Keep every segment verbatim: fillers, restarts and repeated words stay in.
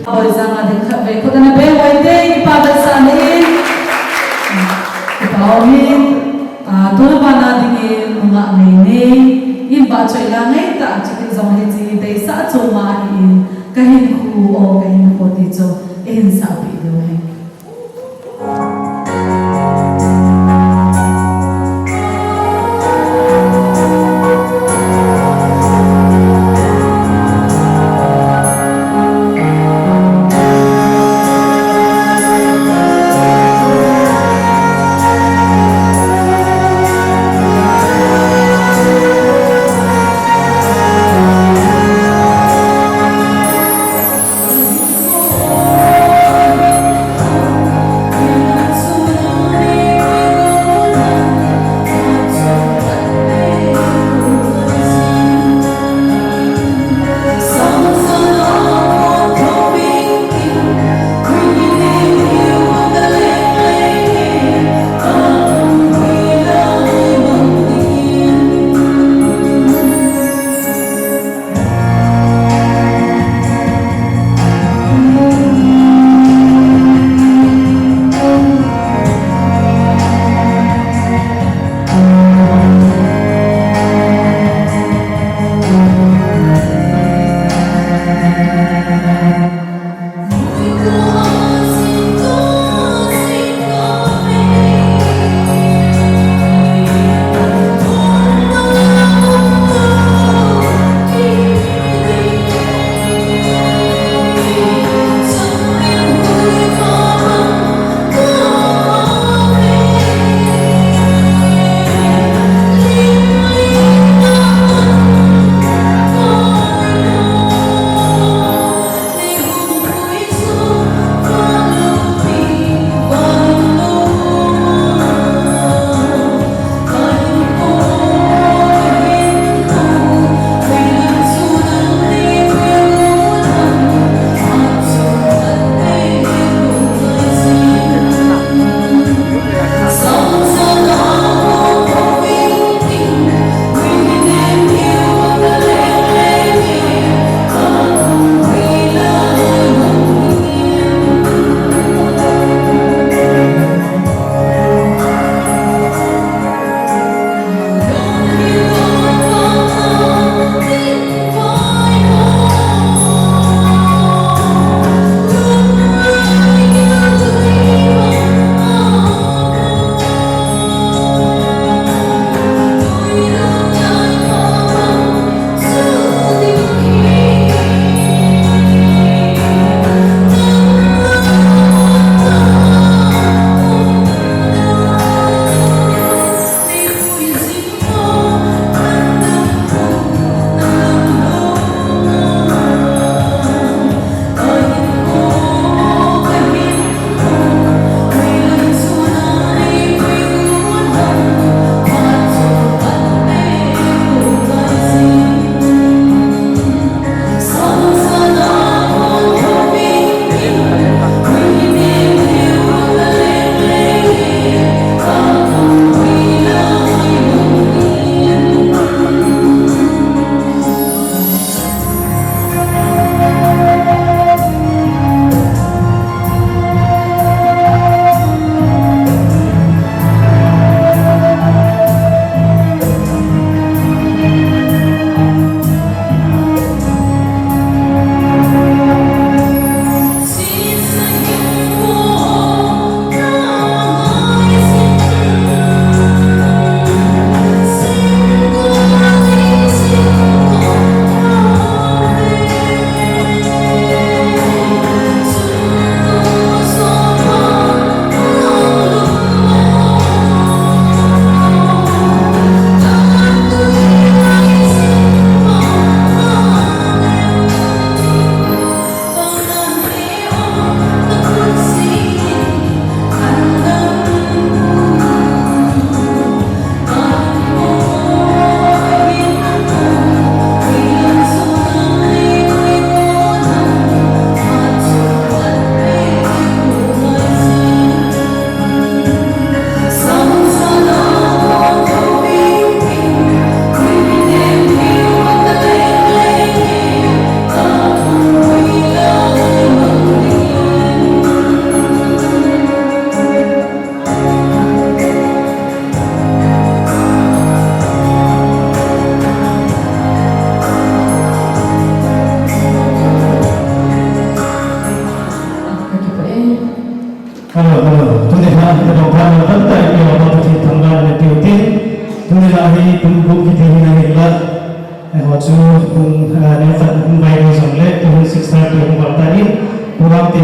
Hoi janga ding khatvei khut ana beng uve, kipa vetsahna in. Kipa umin, ah, tuna bana dingin nungah ngei nei, in vahchoi la ngai ta, chuti jong hiche deisah chom ahin, kahinkho o, kahinkho ti chu, eihin sahpeh diu ahi.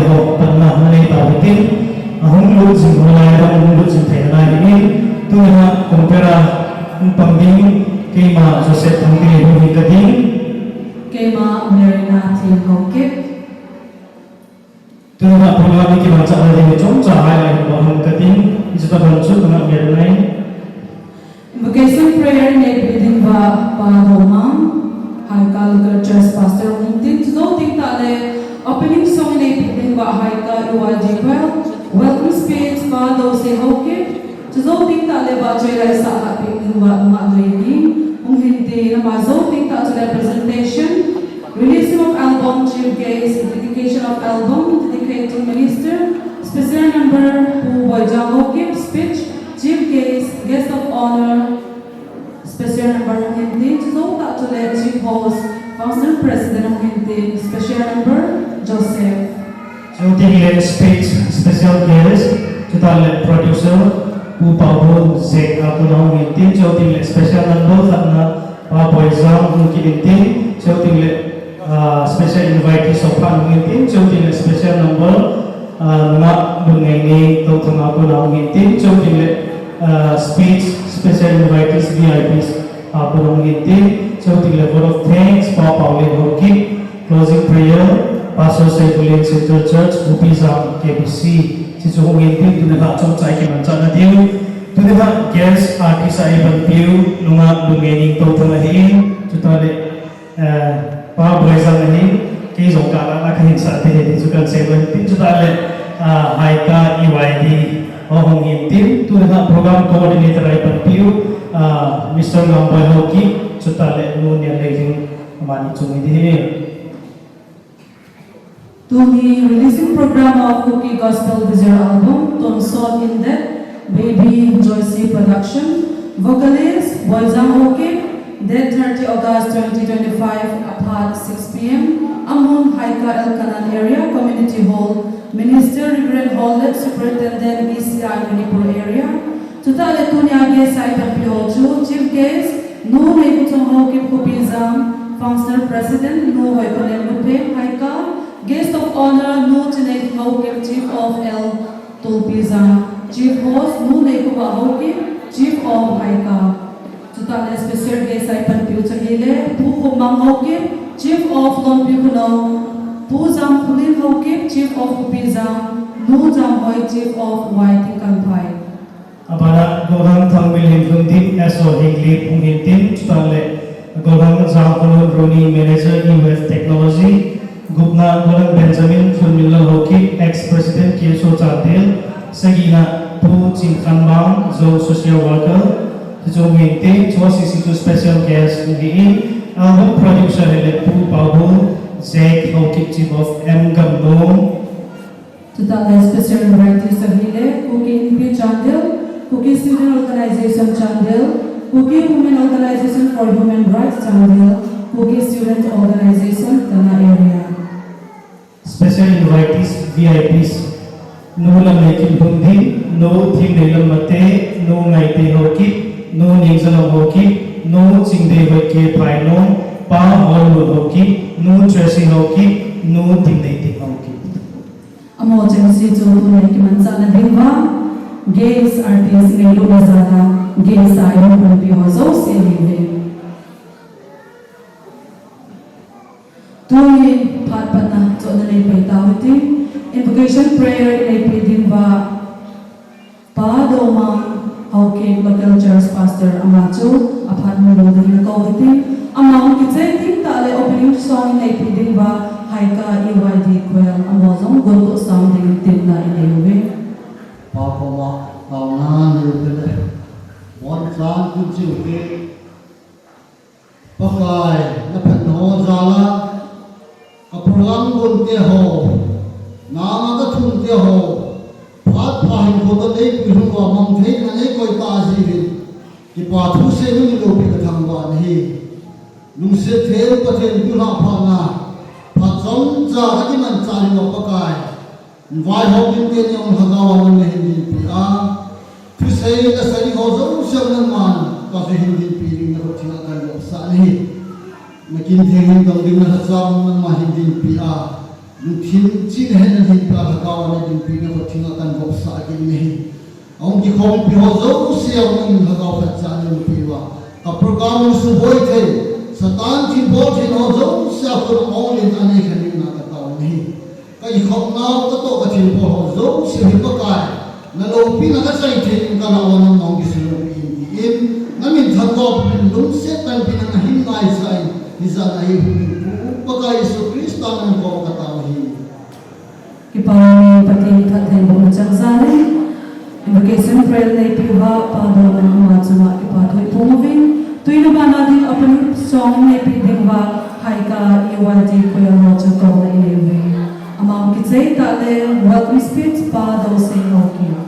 ho panna nanei tauhitin, ahung lut jing ho lai a hung lut jing thei nalai in, tunia compere a hung pang ding keima Joseph Thangpi hung kading. Keima Marina Thienghokip. Tunia program hi kimanchah nading chomcha highlight bol hung kading, hiche tobang chu nangah Marina in. Invocation prayer ineipi ding uva Pa Domang, Haika Local Church Pastor hung tin, chujou teng tah le opening song ineipi ding uva Haika E Y D Choir, welcome speech Pa Dose Haokip, chujou teng tah le vahchoi laisah khat pi ding uva Nungah Noini hung hin tin, ama jou teng tah chule presentation, releasing of album, chief guest, dedication of album, dedicating minister, special number Pu Boijang Haokip, speech, chief guest, guest of honor, special number hung hin tin, chujou tah chule chief host, functional president hung hin tin, special number Joseph. Chuteng le speech, special guest, chuteng le producer Pu Paobol Zek a kona hung hin tin, chuteng le special number khatna Pa Boijang hung kit in tin, chuteng le, ah, special invitee Sophan hung hin tin, chuteng le special number, ah, Nungah Lungngaini Touthang a kona hung hin tin, chuteng le, ah, speech, special invitees, V I Ps a kona hung hin tin, chuteng le vote of thanks Pa Paolin Haokip, closing prayer Pastor Seibulen Central Church, Upizang K B C. Hichu hung hin tin, tunia chomcha ikimanchah nadiu. Tunia guest artist a eipanpiu Nungah Lungngaini Touthang ahin, chuteng le, eh, Pa Boijang ahin, kei jong kalana kahin sah ding ahi ti chu kahin seidoh in tin, chuteng le, ah, Haika E Y D ho hung hin tin, tunia program coordinator a eipanpiu, ah, Mister Ngamboi Haokip, chuteng le Nu Nianleiling, amani chung hi ding ahi. Tuni releasing program of Kuki Gospel Desire album, Tonsot in Debt, Baby Joyce Production, vocalist Boijang Haokip, date thirty August twenty twenty-five, aphat six P M, amun Haika Elkanan area, community hall, Minister Reverend Hall, Late Superintendent E C I Manipur area, chuteng le tunia guest a eipanpi ho chu, chief guest, Nu Neiguchong Haokip Khupijang, functional president, Nu Hoikhoneng Lupeng Haika, guest of honor, Nu Chinei Haokip, chief of L Tulpijang, chief host, Nu Neikhuva Haokip, chief of Haika. Chuteng le special guest a eipanpiu chu ahile, Pu Khupmang Haokip, chief of Lonpi Khunou, Pu Jamkhulen Haokip, chief of Khupijang, Nu Jamhoi, chief of Y T Kangphai. Abana Golhang Thangmil Hinlhundip, S O Hinglip hung hin tin, chuteng le Golhang Jangkholun Roni, manager E W F Technology, gupna Golhang Benjamin Thunminlal Haokip, ex-president K S O Chandel, sagina Pu Chinkhanmang, Zo social worker, hichu hung hin tin, chua C C two special guest hung hin, album producer ahile Pu Paobol Zek Haokip, chief of M Gamnung. Chuteng le special invitees ahile, Kuki Inpi Chandel, Kuki Student Organization Chandel, Kuki Women Organization for Human Rights Chandel, Kuki Student Organization Tana Area. Special invitees, V I Ps, Nu Lamneikim Lhundin, Nu Thingneilal Mate, Nu Ngaite Haokip, Nu Ningjalong Haokip, Nu Chingdeihoi K Phainong, Pa Holmul Haokip, Nu Tracy Haokip, Nu Tingneiting Haokip. Amaho chengse chu tuni kimanchah nading uva, guest artist ngailutna jal a, guest a eipanpi ho jouse ahiuve. Tuni phat patna chonna nei pai tau hite, invocation prayer ineipi ding uva, Pa Domang Haokip Local Church Pastor ama chu aphat hung lhung dingin kou hite. Ama hung kichai teng tah le opening song ineipi ding uva Haika E Y D Choir amaho jong gontoh sang dingin temna inei uve. Pa koma taona nei ute le, bonchan kin chi ute. Pakai, naphatna ho jal a, ka program gonte ho, nanga kathumte ho, phat pha hinkho toh neipui lhung uva mang thei ding a neikoi tah jeh in, kipa thu seinom loupi kathangvah nahi. Lungset them Pathen thu lhah phatna, phat chomcha kakimanchah ding uva Pakai, vaihom ding teni hung lhagao a nangma hin dinpi a, thusei lasei ho jouse nangman kachu hin dinpi ding nakhut theng a kanopsah nahi. Nakin theng hin dong ding nalhachang nangma hin dinpi a, Lungthim ching hen na hin ka lhagao na dinpi na ko thinga kan vop sa ki ni hi. Ahung kikhompi ho jouse a hung in lhagao khat cha ni umpi uva. Ka program hung suboi thei, Satan thilbol thei ho jouse a kon ahung len anei khan in na ka tao ni hi. Ka ikhopnau ka toh ka thilbol ho jouse hi Pakai, na loupina ka chai thei in ka lah uva nangma hung kisun pi in ti in, na min thangvah pi in lungset tah in pi na na hin ngai sa in, hijat na hi hung in pu Pakai Jesu Christa min in ko ka tao hi. Kipa ni Pathen tha thei bo na chang sa ni. Invocation prayer neipi uva, Pa Dona ama chunga kipa thu iphong uvin. Tuina bana ding opening song neipi ding uva, Haika E Y T Choir ho chu kona inei uve. Ama hung kichai tah le welcome speech Pa Dosing Haokip.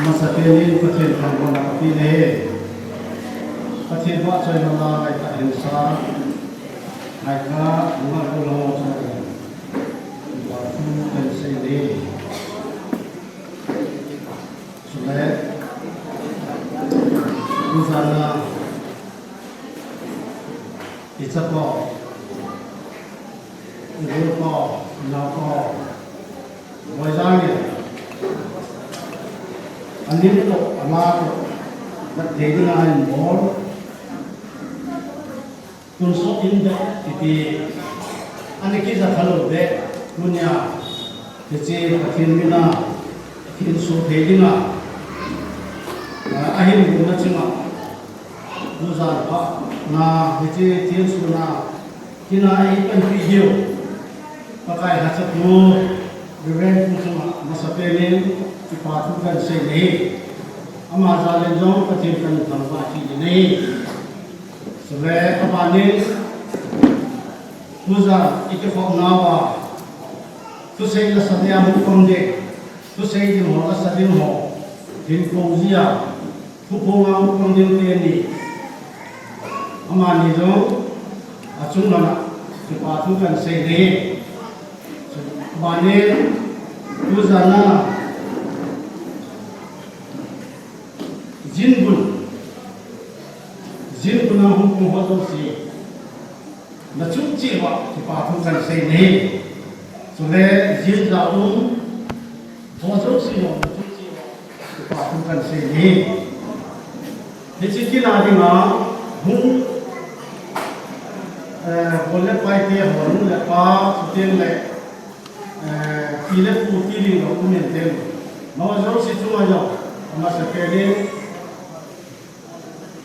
Masapen in Pathen thangvahna kapeh e. Pathen vahchoina ngaitah hensa. Ngaitah, ngaitah lou chu. Vahchoi kahin sei e. Chule, tujana, ichapa, irupa, Boijang in, alim toh, ama toh, vet thei dinga ahin bol. Tonsot in beh, kiti, ana kija thalou beh, tunia, hiche Pathen mina, kinsu thei dinga, ah, ahin bol na chunga, tujan pha, na, hiche, thinsuna, tina eipanpi diu. Pakai Hachatu, Reverend Pu chunga, masapen in, kipa thu kahin sei ahi. Ama jal in jong Pathen kahin thangvah kit in ahi. Chule, aban in, tujan, ikikhopnauva, thusei lasa dia hung pang ding, thusei ding ho, lasa ding ho, hinkho jia, thuphonga hung pang ding teni, amani jong, achung lama, kipa thu kahin sei ahi. Aban in, tujan a, Jinbun, jinbun a hung pang ho jouse, nachung cheh uva, kipa thu kahin sei ahi. Chule, jin ja um ho jouse jong, nachung cheh uva, kipa thu kahin sei ahi. Hiche kin a dinga, hung, eh, bol le pai te ho, nu le pa, chuteng le, eh, pi le pu ti ding jong um intin. Amaho jouse chunga jong, amasapen in,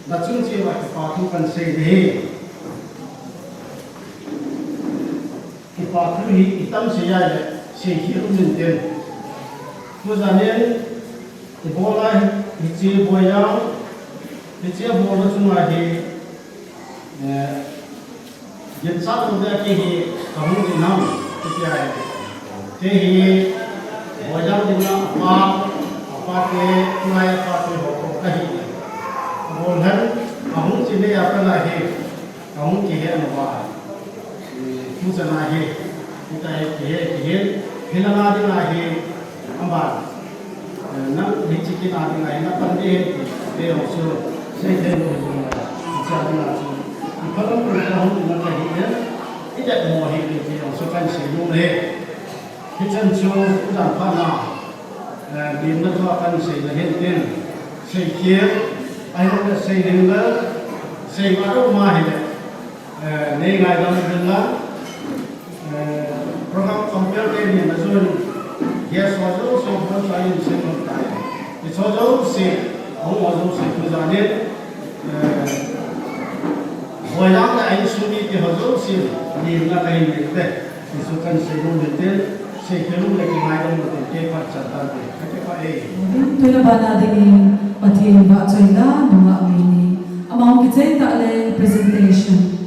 nachung cheh uva kipa thu kahin sei ahi. Kipa thu hi itam sei a le, seikhel um intin. Tujan in, ibol a hi, hiche Boijang, hiche abol na chunga hi, eh, ginchat lou ding a kei hi kahung ding ham, kiti ahi. Kei hi, Boijang dinga apa, apa te, ngai apa te ho ko kahi. Abol hen, ahung chi le apa la hi, kahung kihe na ba. Eh, tujan a hi, kita hi, kihe, kihe, hilanga dinga hi, aban. Eh, nang hiche kin a dinga hi, napan ding ahi, ti, ti jong chu, sei thei lou hi jong, hiche a dinga chu. Iphalam ipha hung dinga kahi e, idet mo hi, ti jong chu kahin sei nom e. Hichan chu, tujan phat na, eh, limna thua kahin sei na hin tin, seikhel, ahilou le sei lhing le, sei ma lou ma hile, eh, nei ngaidam uvin lang, eh, program compare te ni na jun, guest ho jouse, bon chai in sei nom tai. Hiche ho jouse, ahung ho jouse, tujan in, eh, Boijang le a insung mite ho jouse, limna kahin nei uve. Jesu kahin sei nom u hitin, seikhel u le kingaidam u hitin, kei phat chan tante, kakipah e. Tunia bana dingin, Pathen vahchoina nungah mi ni. Ama hung kichai tah le presentation.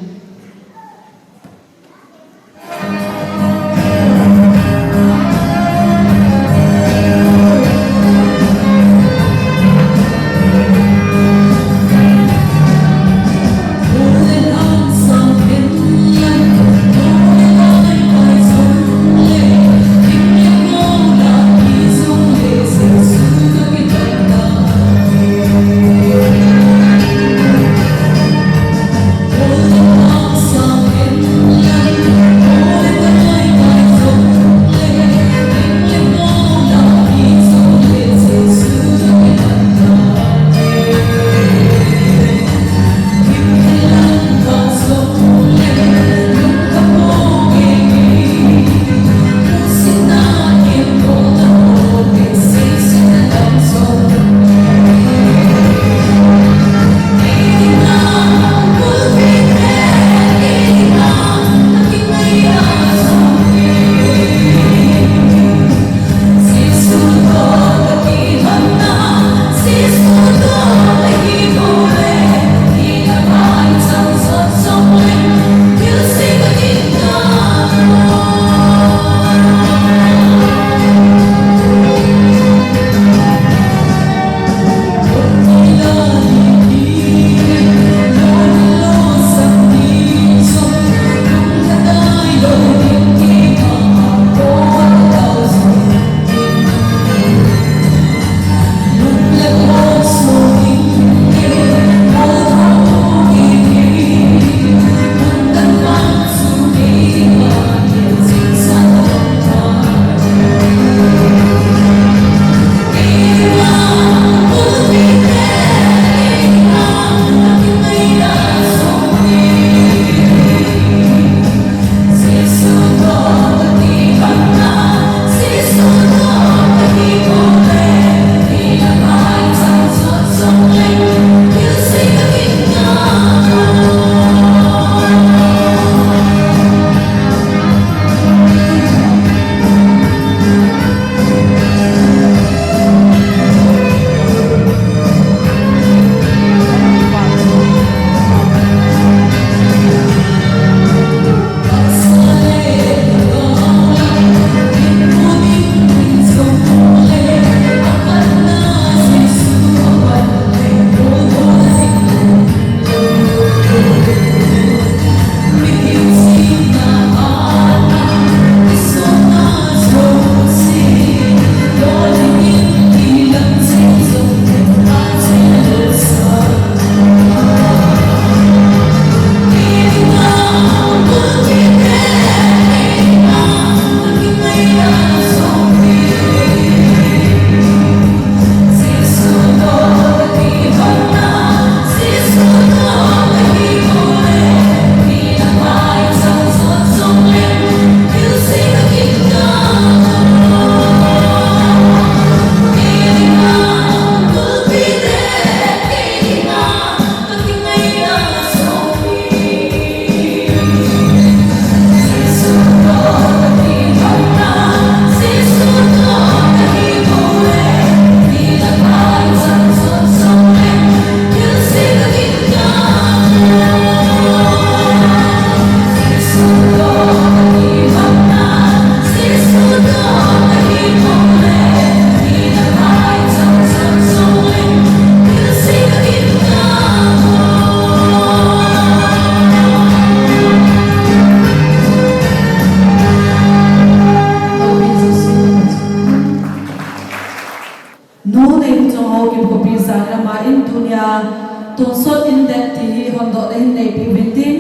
Tonsot in det ti hi hondohna hin neipi uvin tin,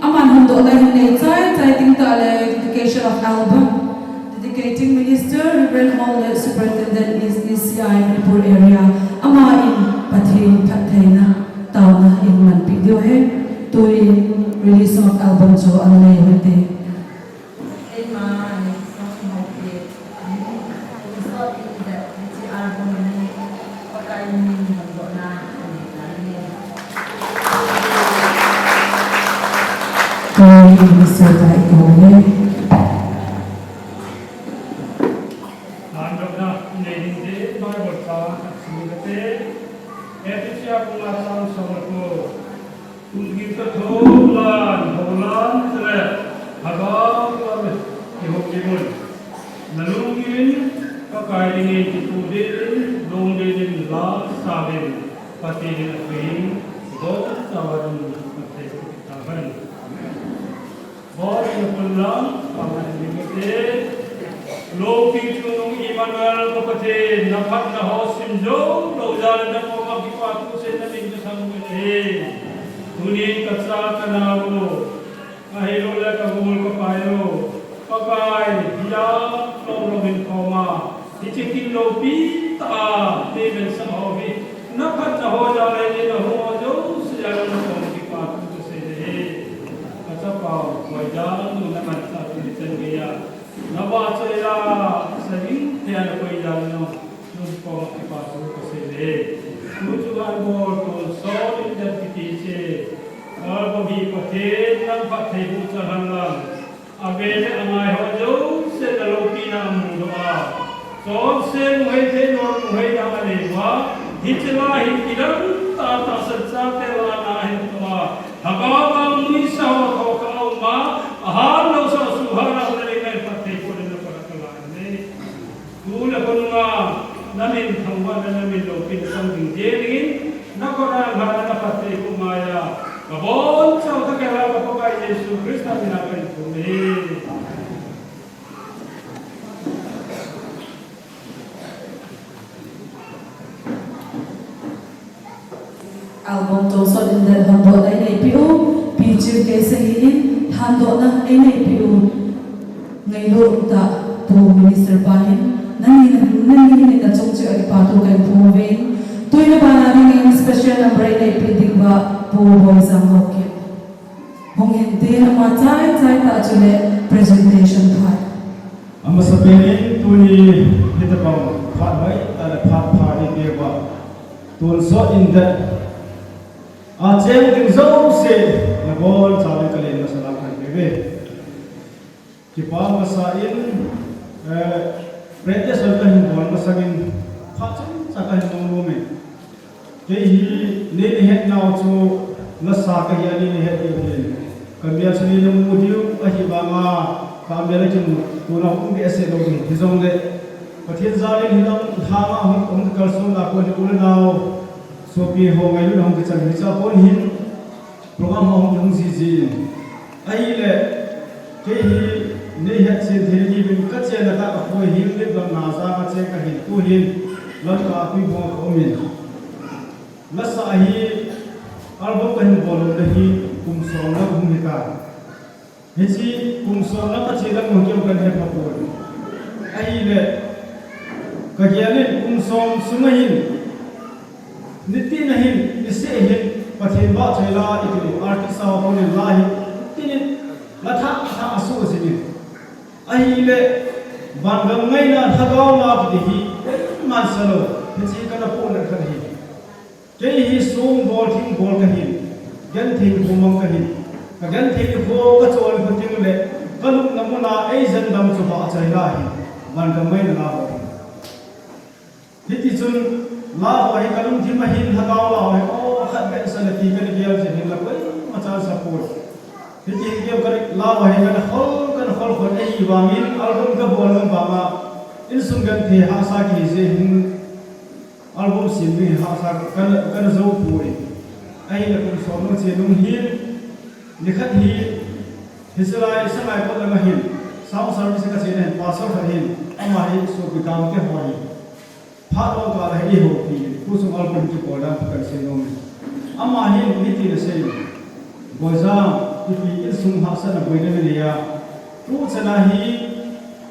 aman hondohna hin nei chai chai ding tah le dedication of album, dedicating Minister Reverend Hall le Superintendent East E C I Manipur Area, ama in Pathen phattheina taona in manpi diu ahi. Tuin release of album chu ana nei uvin te. Keima, Song Hauke, Tonsot in det, hiche album hi Pakai min hondohna ahi. Koi Mister Bai Koi. Hondohna nei ding te Bible chang kasim kate. Ephesia bung nga chang som le ko. Kum gin toh thoulan, houlan, chule Lhagao Theng in eihoulim un. Nalung in Pakai dingin kipu dingin, dong dingin, la sa uvin, Pathen in apui in, ibonchauva ding, Pathen in apui in. Bol in a pun lang, pang a ding te. Loupi chungnung Emmanuel ka Pathen, na phatna ho sim jou lou jal in na koma kipathu seiyin na min kathangvah e. Tunin kacha kanao, ahilouleh kagol kapai ho, Pakai, hia lom lom in koma, hiche kin loupi tah a, payment sang ho hi, na phatna ho jal in na hung ho jouse jal in na koma kipathu kasei e. Kachapau, hoidan, nung na manchah tuni chan geiya. Na vahchoi la, sahing thei a na koi jal in, nung koma kipathu kasei e. Tuchung a ibol Tonsot in det kiti hiche album hi Pathen nang phattheiboh chang hen lang. Ave le angai ho jouse na loupina amudoh a, chonset muhei thei lou muhei dang anei uva, hiche la hi kidang tah tahsan chate la na ahin toh a, Lhagao vang nuisat ho thoh kha a um a, ahal lou sa suhal a um le ngai phattheiboh le na phat kala ne. Tu le khonung a, na min thangvah le na min loupina chang ding jeh in, na khut a ngah le na phattheiboh ngai a, ka bonchauva ka Lhagao ka Pakai Jesu Christa min a kahin thum e. Album Tonsot in det hondohna eineipi u, Pi Chief Guest ahin, hondohna eineipi u. Ngailut tah Pu Minister pa hin, nangni, nangni hin nachung cheh a kipathu kahin phong uve. Tuin abana dingin special number eineipi ding uva Pu Boijang Haokip. Hung hinte, ama chai chai tah chule presentation phat. Amasapen in tuni hitobang phat hoitah le phat pha eipeh uva, Tonsot in det a cheng ding jouse nabonchauvin kalen masa lang kahin peh uve. Kipa masa in, eh, presentation kahin bol masangin phat chomcha kahin mong nom e. Kei hi nei nahet nau chu lasa kahi a nei nahet diu hin. Ka mial chu nei namu diu ahi vanga, ka mial a kimu tuna um behseh lou ding. Hijongle Pathen jal in hilam lhanga hung, hung kalsonna kon hi u le nao, sopi ho ngailutna hung kichang hiche a kon hin program ho hung jiji in. Ahile, kei hi nei hetchen thei diuvin kachena tah a koi him lip lam na jang a cheng kahin, tu hin Lamka a Tuibuong a ka um in. Lasa hi album kahin bol lou le hi kum som lang hung hitan. Hiche kum som lang kache lang hung kium kahin hepha poi. Ahile, kagel in kum som sunga hin, nitin a hin, niseh hin, Pathen vahchoi la iti, artist ho kon in la hi, nitin in, la thah thah asuh jing in. Ahile, vangam ngaina Lhagao la kiti hi, koiman sa lou, hiche kana pohnat khat ahi. Kei hi song bol thing bol kahin, genthei nikho mang kahin. Ka genthei nikho kachol nikho teng le, kalupna muna eijen dam chu vahchoi la hi, vangam ngaina la ho hi. Hitichun la ho hi kalungthim a hin Lhagao la ho hi, o khat beh sa le ti kana gel jeh hin la koima chan sa poi. Hiti hin kei ka la ho hi kana khol, kana khol khol ahi vangin album kabol ngam vanga, insung genthei hahsa kihi jeh hin album sem ding hi hahsa kana, kana jou poi. Ahile kum som lang che nung hin, nikhat hi, hiche lai Sangaikot langa hin, sound service kache na hin, pastor khat hin, ama hi sopi Gamte ho hi. Phat lou kah a hi eihoupi in, tu sung album chu bol dan pha kan sei nom e. Ama hin hiti in asei, Boiza, ipi insung hahsatna boina nanei a, tu chan a hi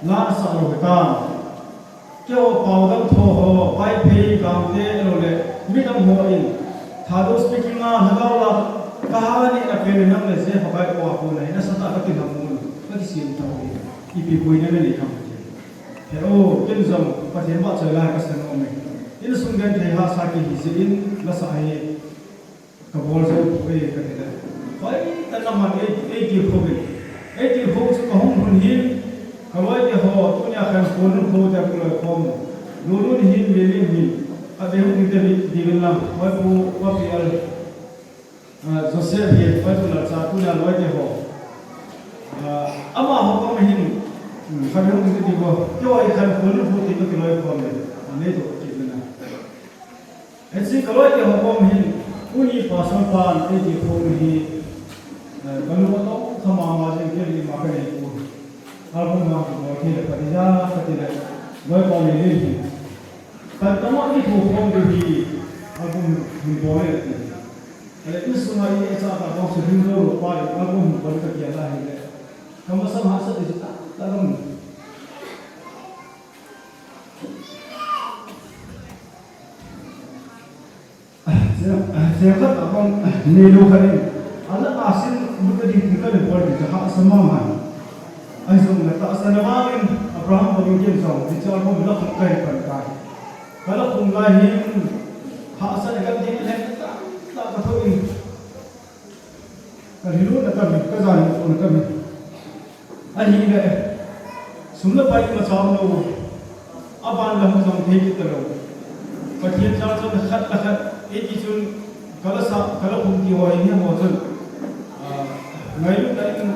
la nasah lou hitam. Keiho pao dang tho ho, Vaiphei, Gangte, ahilou le midang ho in, Thadou speaking a, Lhagao la, kaha nehna pen in nang le Jeff Agai uva kona hi nasatah a kati lham un, kakisem tah u hi, ipi boina nanei ham ti. He o, ken jong Pathen vahchoi la hi kasa nom e. Insung genthei hahsa kihi jeh in, lasa hi kabol jou poi kati le. Hoitah in aman ei, eitilkhou in. Eitilkhou chu kahung lhun hin, kaloite ho, tunia khankho lhunkhou te kaloikhom u, Lolun hin, Lilin hin, khatvei hung ding te diuvin lang, Hoipu, Papi Al, ah, Joseph hin, Hoipu Lalcha, tunia loite ho. Ah, amaho koma hin, hmm, khatvei hung ding te diu, keiho hi khankho lhunkhou te kakiloikhom le, neidoh kit uvin lang. Hiche kaloite ho koma hin, tuni pastor pan eitilkhou hi, eh, kalung atong kha mama jeng, kei le ima kanei poi. Album ma kibol thei le pha ding a kati le, loi pa Lilin hin, pan tama eitilkhou diu hi, album hin bol le ati. Ahile insunga i, icha tah bang chu hin lou lou pa in album hin bol kagel a hile, kamasang hahsat ding chu tamtah aum. Jeng, jeng khat abang neilou khat in, alah a sin lut ding ti kale bol ding chu hahsa mama. Ahi jong le tahsan a vangin Abraham bangin ken jong hiche album la khum kahin pan tai. Kala khum lai hin hahsatna kati lheh tah tah kathoh in. Kalhilutna kamin, kajanlutna kamin. Ahile, sum le pai imacha umlou, aban le hung jong thei kit talou. Pathen jal chun khat le khat, eiti chun, kala sa, kala khum ti ho hi, hiho chun, ah, ngailutna in,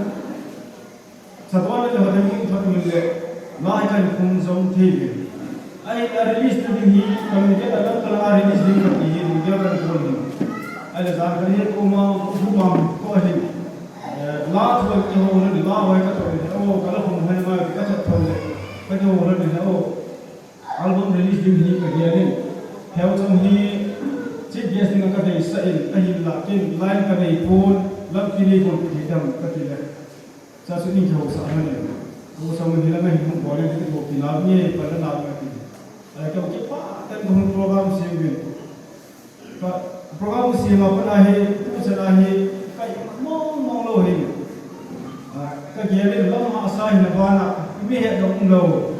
chatuana le hotel ding thot min le, la hi kahin khum jong thei uvin. Ahile release na ding hi, kalunggel a lam kala release ding kati hi, lunggel kahin bol hi. Ahile jan kali hi, tuma, tuma, ko hi. Eh, la thot kihou lhon in, la hoi kathot in, o, kala khum hai ma, kathot thot le, kakihou lhon in, o, album release ding hi kagel in. Heo chang hi, chief guest dinga kadeisah in, ahinla, ken line kanei pon, lampi nei bol kit hitam kati le. Cha chu in kihou sah lhon in. Kihou sah lhon in, hilanga hin hung bol in, kihoupi nau nge, pan nau nge kati. Ahile kihou kipah tah in kahung program sem uvin. Ka program sem a pat a hi, tuchan a hi, ka imut mong mong lou hi. Ah, kagel in lam hahsa hina bana, mi hetdoh umlou.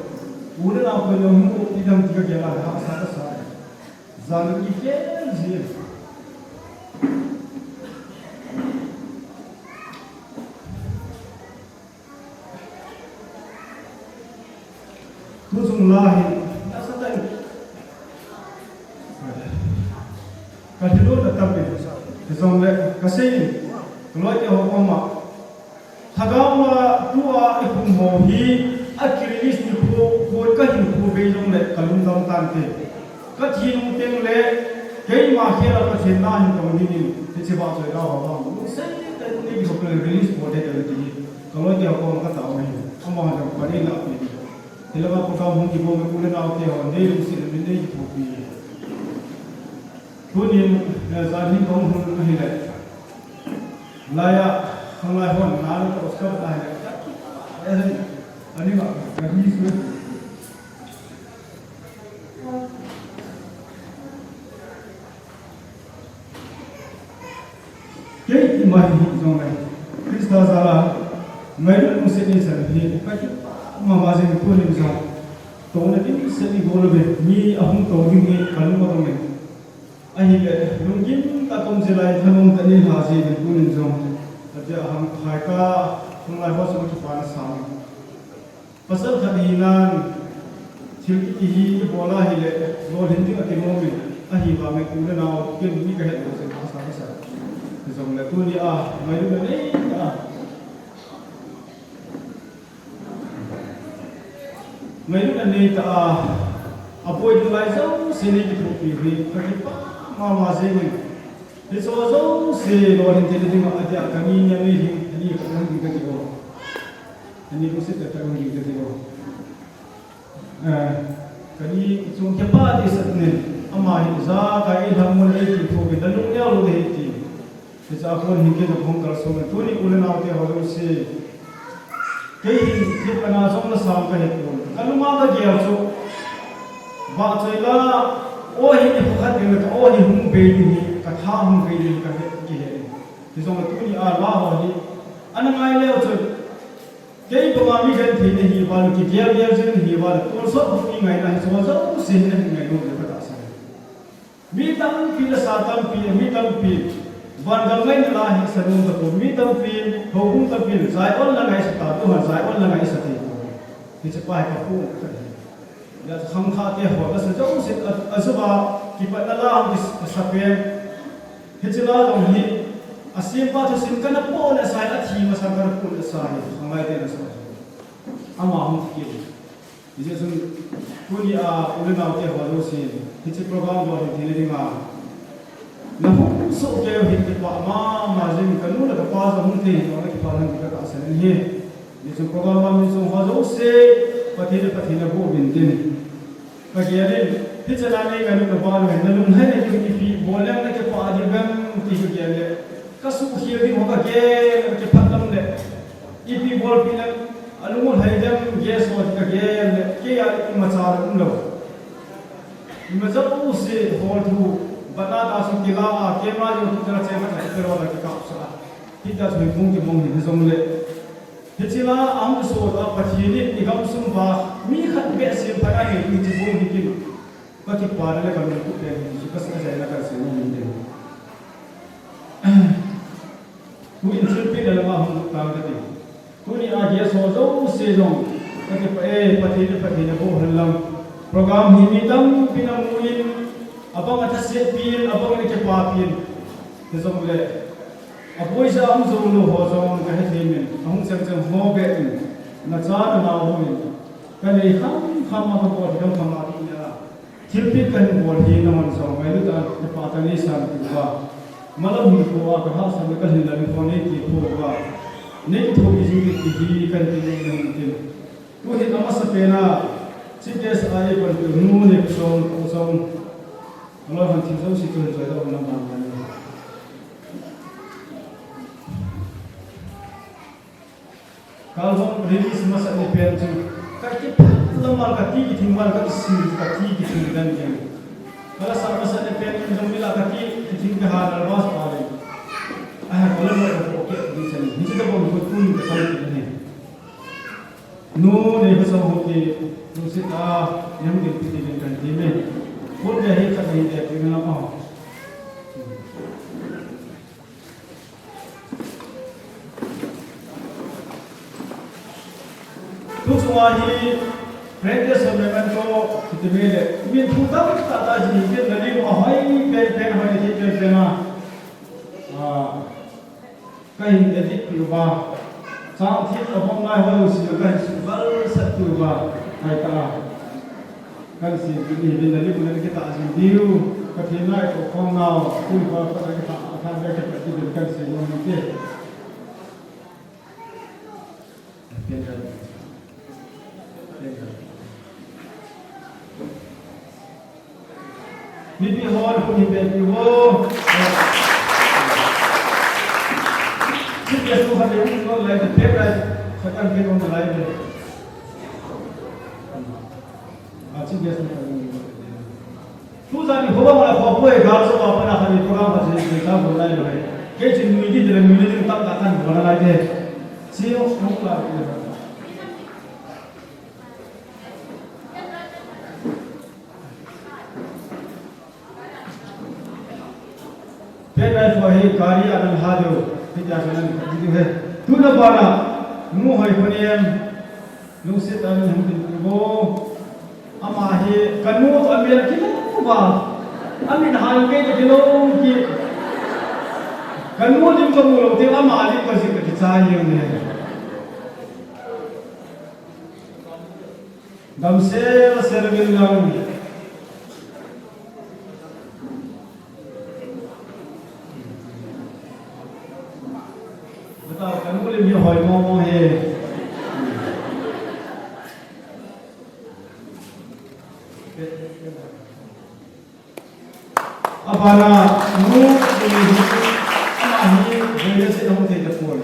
U le nao koilou hung um ding ham ti kagel a hahsa kasa. Jan kikhel jin. Tuchung la hi, nasatah in kalhilutna tampi, hijongle kasei in, kaloite ho koma, Lhagao la tua ikhum ho hi, akirelease nikho, kho kahinkho bei jongle kalungdam tante. Kathi nung tengle, keima khel a Pathen na hin tong dingin, hiche vahchoi la ho vang. Lungset tah in nei kihoupi le release bol ding kati hi. Kaloite ho koma katao ahi. Amaho jong pan eilahpeh. Hilanga program hung kibol u le nao te ho, nei lungset le min nei kihoupi. Tunin, eh, jan hin kahung lhun ahile. Laiya, khanglai hon, na le to skap ahile. Eh, ani ma, ani su. Kei ima hi jongle, Christa jal a, ngailut lungset nei chan hi, kakipah mama jing tunin jong. Touna dimset nei bol uve, mi ahung tou ding hi kalung adong e. Ahile, lunggim tah a kaum jeh a, thanom tah in eilha jeh in tunin jong. Ajeh a hang, hai ka, khanglai ho chu kipana sa. Pasal khat hinan, thil kiti hi ibol a hile, lolhin ding akinom in, ahivangin u le nao, ken mi kahet lou jeh in hahsa kasa. Hijongle tuni a, ngailutna nei a. Ngailutna nei tah a, aboi ding lai jouse nei kithopi hi, kakipah mama jeng in. Hiche jouse lolhin thei ding a, adia kani nia nei hin, ani khat hung ding kati o. Ani lungset tah tah hung ding kati o. Eh, kani chung kipah tisa Ama hi ijakai eilhamon eiti phouvin, nalung neo lou ding ahi ti. Hiche a kon hin kei jong kahung kalson e, tuni u le nao te ho jouse. Kei hin, hiche a pat na jong nasam kahi pon. Kalunga kagel chu, vahchoi la, o hi nikho khat ding le ka o hi hung bei ding hi, katha hung bei ding hi kahe, kihe. Hijongle tuni a la ho hi, ana ngai leu chun, kei banga mi genthei nahi uva, kigel gel jing nahi uva, tonsot bou mi ngaina hi, chu jouse hi nahin ngai nom le katahsan e. Mi tampi le sa tampi, mi tampi, vangam ngaina la hi sa nom tapon, mi tampi, houbung tampi, Zion la ngaisah ta, tuhin Zion la ngaisah tapon. Hiche pa hi kapon kahi. Hijeh chun khangthah te ho, lasa jouse a, ajouva, kipatna la hung kisa pen. Hiche la jong hi, asempa thusim kana pohna sa hi, athi masang kana pohna sa hi, khanglai te nasa. Ama hung thi kit. Hijeh chun, tuni a, u le nao te ho jouse, hiche program bol hin theina dinga. Nahung soh keiyu hi kipah mama jing, kanu le kapa jong hung thei hin, nakipah lhon ding katahsan ahi. Hijeh chun program a mi jong ho jouse, Pathen le Pathen in aboh uvin tin. Kagel in, hiche a nei ngailut na ban uva, nalunglhaina ding ipi bol leng nakipah ding ham ti kagel le. Kasuhkhel ding ho kagel, kiphat lam le. Ipi bolpi leng, alung u lhai dem, guest ho ti kagel le, kei a imacha la umlou. Ima jouse hall thu, banner a sung kila a, camera jong thu tela cheng khat a kipeh lou a kikapsah a. Hitia chu hung kimong hi jongle. Hiche la ahung sot a Pathen in igamsung uva, mi khat behseh phat a neipi chu bou hi kin. Kakipana le kalungtup pen hi chu kasa jai na kasei nom in. Tuin thilpeh le lama hung lut tang kati. Tuni a guest ho jouse jong, kakipah e, Pathen in, Pathen in aboh hen lang. Program hi mi tampin amun, abang athase pin, abang in akipa pin. Hijongle, aboiya ahung jou lou ho jong kahe thei in, ahung cheng cheng ho beh in, nacha nanao ho in, kanei kham kham a kabol hi kham kham a ti nia. Thilpeh kahin bol hi nangman jong ngailut a kipah tah in neisan diu va. Malam hinkho a kahahsatna kalhin lam hinkho neiti pho uva. Neithopi jing ding ti hi kahin ti nom in tin. Tuhin amasapen a, chief guest a eipanpiu nu Neipusong, Neipusong. Aloi hon thil jouse chu hin choi doh un lam dan dan. Ka album release masat ni pen chu, kakiphat lam a kati kithing val kakisil, kati kithing dan ken. Kalasa masat ni pen in jong mila kati kithing kaha nervous pa le. Aha, kala mo ko ke di sen. Hiche tabang ko tun ka sai ni. Nu Neipusong ho ki, nu sita, yang din piti din kan di me. Ko de hi khat hi de pina ma. Tuchunga hi, Friend Day Memento, kiti ve le, min thu tamtah tah ji, ken na lim ahoi pen pen, ahoi thei pen pen a. Ah, kahin edit peh uva. Chang thip abang ngai ho si, kahin suhgal sat peh uva. Hai ta. Kan si, kini hin na lim na kita jing diu. Pathen nai ko khong nau, kun ko ko kita, kan dia kita ti kan si lo ni te. Mipi hon hung hi be pi vo. Chief guest nu khat le hung lai te pek lai. Khat kan pek hung lai te. A chief guest nu khat le hung lai te. Tu jani ho ba ma la ko poi ga so ba pa na khat ni program khat se se ta bol lai lo. Kei chin nui di de nui di tam ta kan bol lai te. Si hung lai te. Pen lai fo hi kari a nang ha diu, hi tia sa nang ka diu he. Tuna bana, nu hoi khoniem, lungset a min hung tin pu bo. Ama hi, ka nu a mel kilou va. A min hal kei ta kilou ki. Ka nu lim ka mu lou te, ama lim ka jing ka kichai jeng ne. Damsel sel uvin lang. Bata ka nu lim hi hoi mo mo he. Abana nu, ama hi, ama hi, Venesia hung thei tapoi.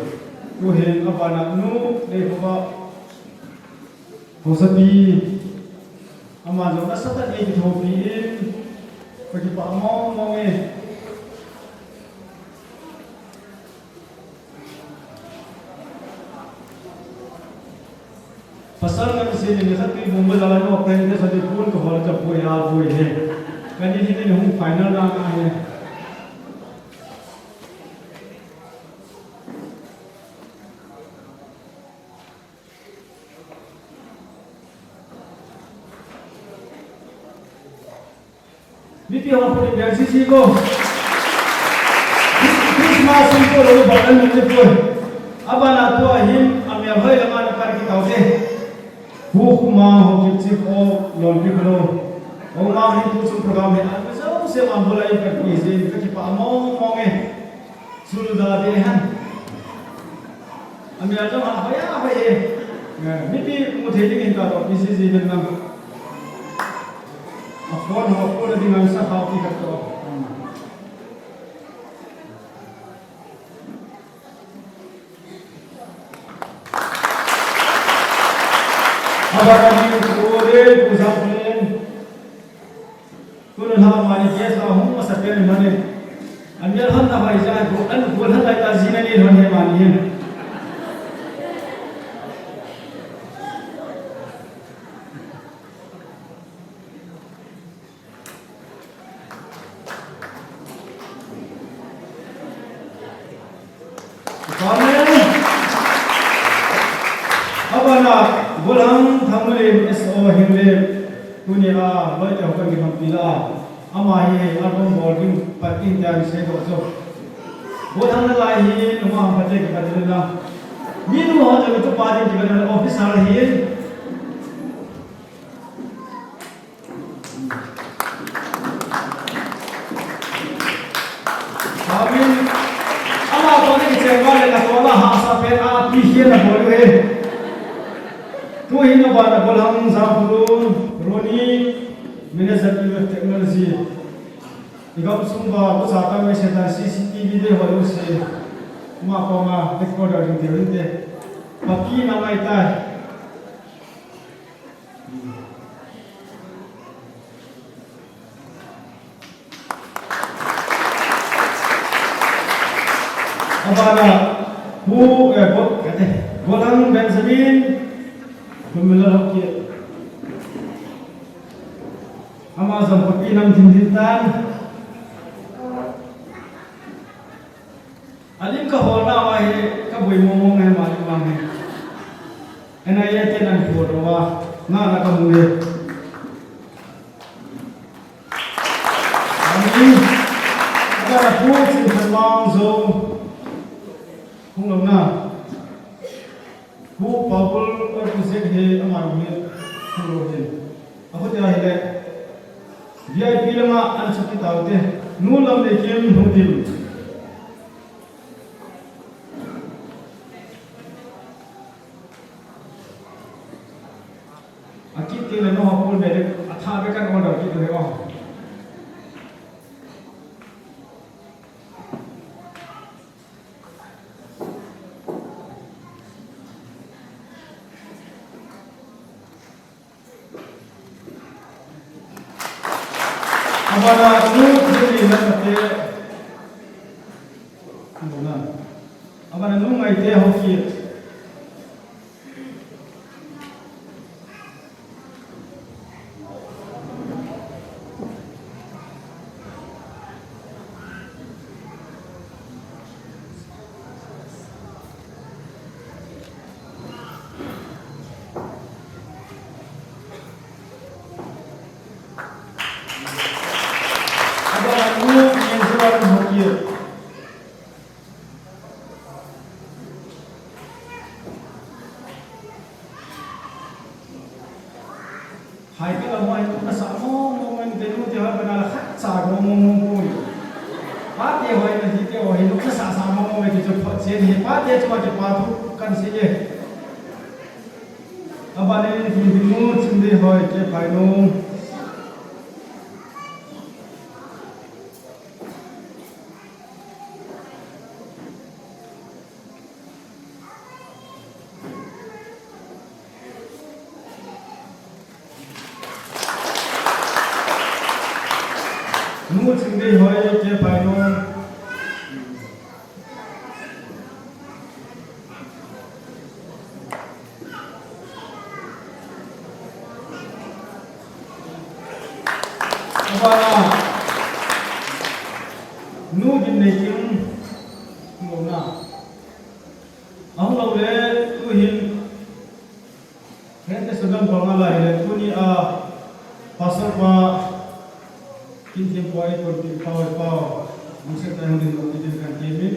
Tuhin, abana nu, Leikhova, Haosapi, ama jong nasatah in kithopi in, kakipah mong mong e. Pasal nang sini ni khat tui bung bela no pen ke sadi pun ko hol cha poi a poi he. Kani hi ni hung final na na he. Mipi hung puni biang sisi ko. Christmas in ko lo ba kan ni ko. Abana tua hin amel hoi lama na kar ki tau te. Hu kuma ho ki chi ko lon pi ko. O ma hi tu su program he an so se ma bula i ka ki je ka ki pa mo mo nge. Sulda de han. Amel jong ha hoiya hoi e. Eh, mipi mu thei ding in ka to P C C ben lang. A phone ho phone ding an sa ha ki ka to. Abana ni ko de ko sa len. Tun lha mani guest la hung masa pen mani. An yal han ta bai ja ko an ko lha lai ta jina ni lhon he mani hin. Amen. Abana, Golhang Thanmulim S O Hinglem, tunia, loi te hokan ki hampi la. Ama hi album bol ding, pat ding tia mi sei doh jo. Golhang nalai hi, numa ham pate ki pat ding la. Minu ho jo tu pa ding ki pat ding la, officer hi. Amen. Ama kona kicheng vale nakona hahsa pen a pi hian abol u hi. Tuhin abana Golhang Jangphulun, Ronnie, Manager Technology. I gamsung uva, ucha tang mei se tan C C T V de hoi u se. Ama kona headquarter jong tiu inte. Papi na ngai tai. Abana, Pu, eh, Go-, kate, Golang Benjamin, Bumila Loki. Ama jong papi nam din din tan. Alim ka holna uva hi, ka boi mong mong ngai ma lim mang hi. N I A te nan photo uva, na na ka mu le. Amin. Ka na pu chin kan mang zo. Hung lo na. Pu Paul or pu Zek he ama ro he, pu ro he. Aho te ahile, V I P lama an chak ki tau te. Nu lam le kem nu dim. Akit te le no ha pul me le, atha be kan order kit le o. Abana nu ni na te. Abana nu ngai te ho ki. Hai ka la mo, hai ka sa mo, mo, mo, te nu te ha ka na la khat sa mo, mo, mo, mo. Pa te ho, na ji te ho, hai nu ka sa sa mo, mo, mo, ki chu phot chen hi, pa te chu ma ki pa thu kan si ye. Abana ni, ni, ni, nu, chin de ho, ke pai nu. Nu Chingdeihoi, K. Painom. Abana, Nu Ginneikim, Mona. Ahung lou le, tuhin, Hete sudam panga lai le, tunia, Pastor pa, Kinthim pa, Ikonpi pa, Oi pa, Muse ta hung din lo, tin kan kimin.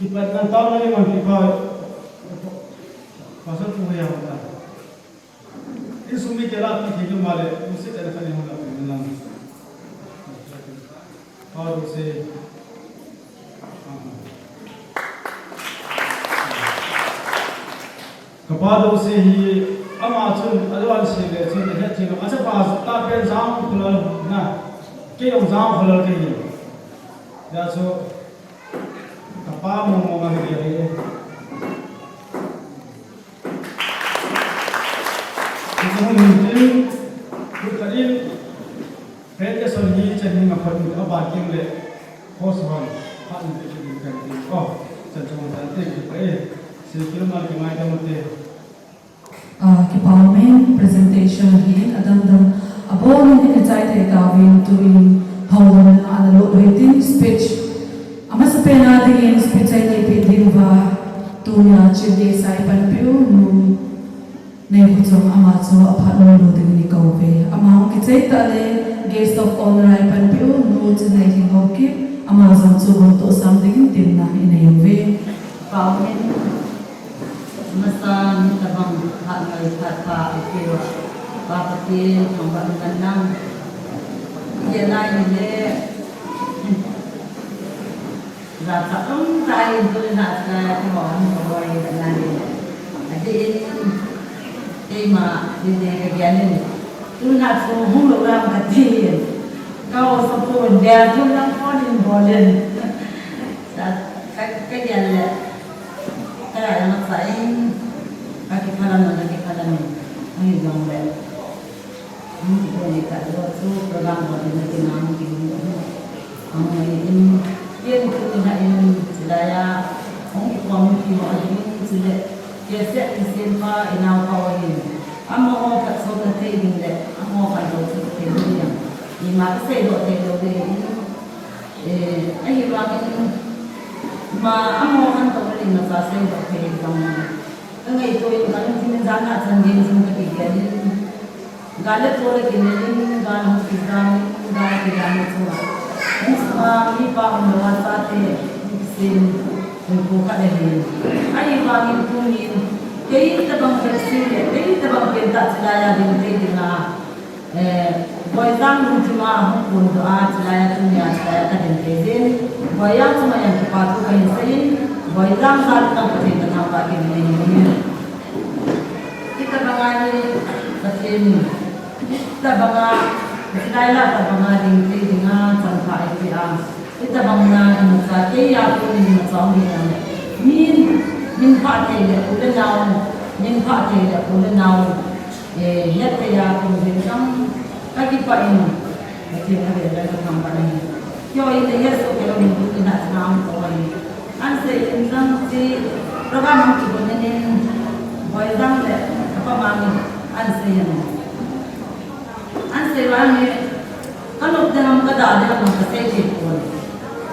Kipat nang tao na ni man kipa. Pasal tu ya ta. Insung mi kela pi ki male, musi ta ka ni hona pi nang. Father say, Ka pa Douse hi ama chun, a lo an si le chun, he thil, a chapa ta pen jang khulal na, kei jong jang khulal kei hi. Ya chu, ka pa mo mo ma hi hi. Chu hung hin tin, chu ka in, Presentation hi chan hi nga phat ni a ban king le host hon phat ni te kin kan ti. Oh, chan chong tan te ki pa e. Se kilo mal ki mai ta mo te. Ah, kipa ume, presentation hi adang dang abon in i chai thei tauvin, tuin houin ana lo thei tin speech. Amasa pen a dingin speech a nei peh diu va, tunia chief guest a i panpiu Nu Neikhochom ama chu aphat nom lou dingin i kou uve. Ama hung kichai tah le guest of honour a i panpiu Nu Chinneikim Haokip, ama jong chu hung tohsam dingin temna i nei uve. Pa umin, amasa in tabang phat ngai phat pa i peh uva, Pa Pathen thangvah in nang. Ye nai ni le. Jachat um tah in tuni a chun kihou hung ka boi na ni. Adeh in, keima, ni ne ka gel in. Tuni a chu hung lou ram ka ti in. Ka haosapu in gel tun lang phone in bol in. Ka, ka, ka gel le. Ka ya ma sa in. Ka kiphalam na, ka kiphalam in. Ahi jong le. Tuni kah a chu program ho ding a kinam kin. Ang in, ken tuni a in, chulai a, hung kikhom kiho a ding, chule, kei seh kisem pa, i nao pa ho hin. Amaho khat sot na thei ding le, amaho khat lo sot thei ding. Ima ka seidoh thei lou ding in, eh, ahivangin, ima amaho khat lo ding na ka seidoh thei ding. Ka ngaito in ka lungthim in jan a chan gei in ka kigel in. Gal le tol a kinei in, gal hung kijang in, gal kijang in chunga. Hung sunga mipa umlou a chate, hung kisem, hung pu khat ahi. Ahivangin tunin, kei tabang vepsi le, kei tabang pentah chulai a ding thei dinga. Eh, Boijang lungthim a hung phondoh a, chulai a tunia, chulai a ka ding thei jin. Boijang chunga jong kipa thu kahin seiyin, Boijang jal a Pathen kathangvah kahin nei in. Hitabanga hi Pathen, hitabanga, Israel a tabanga ding thei dinga, chanpha eipeh a. Hitabanga imacha kei a kon imacha um hi jong le. Min, min phah thei le u le nao, min phah thei le u le nao. Eh, hetthei a kon jing jong kakipah in, Pathen a vel a kathangvah in. Keiho hi le hetsoh kei lou in tuni a chun a um tou ahi. Ahin sei in jong chi, program hung kigon in, Boijang le kapa Mang in, ahin sei in. Ahin sei uva hi, ka nop ding ham, ka dah ding ham, ka sei thei pon.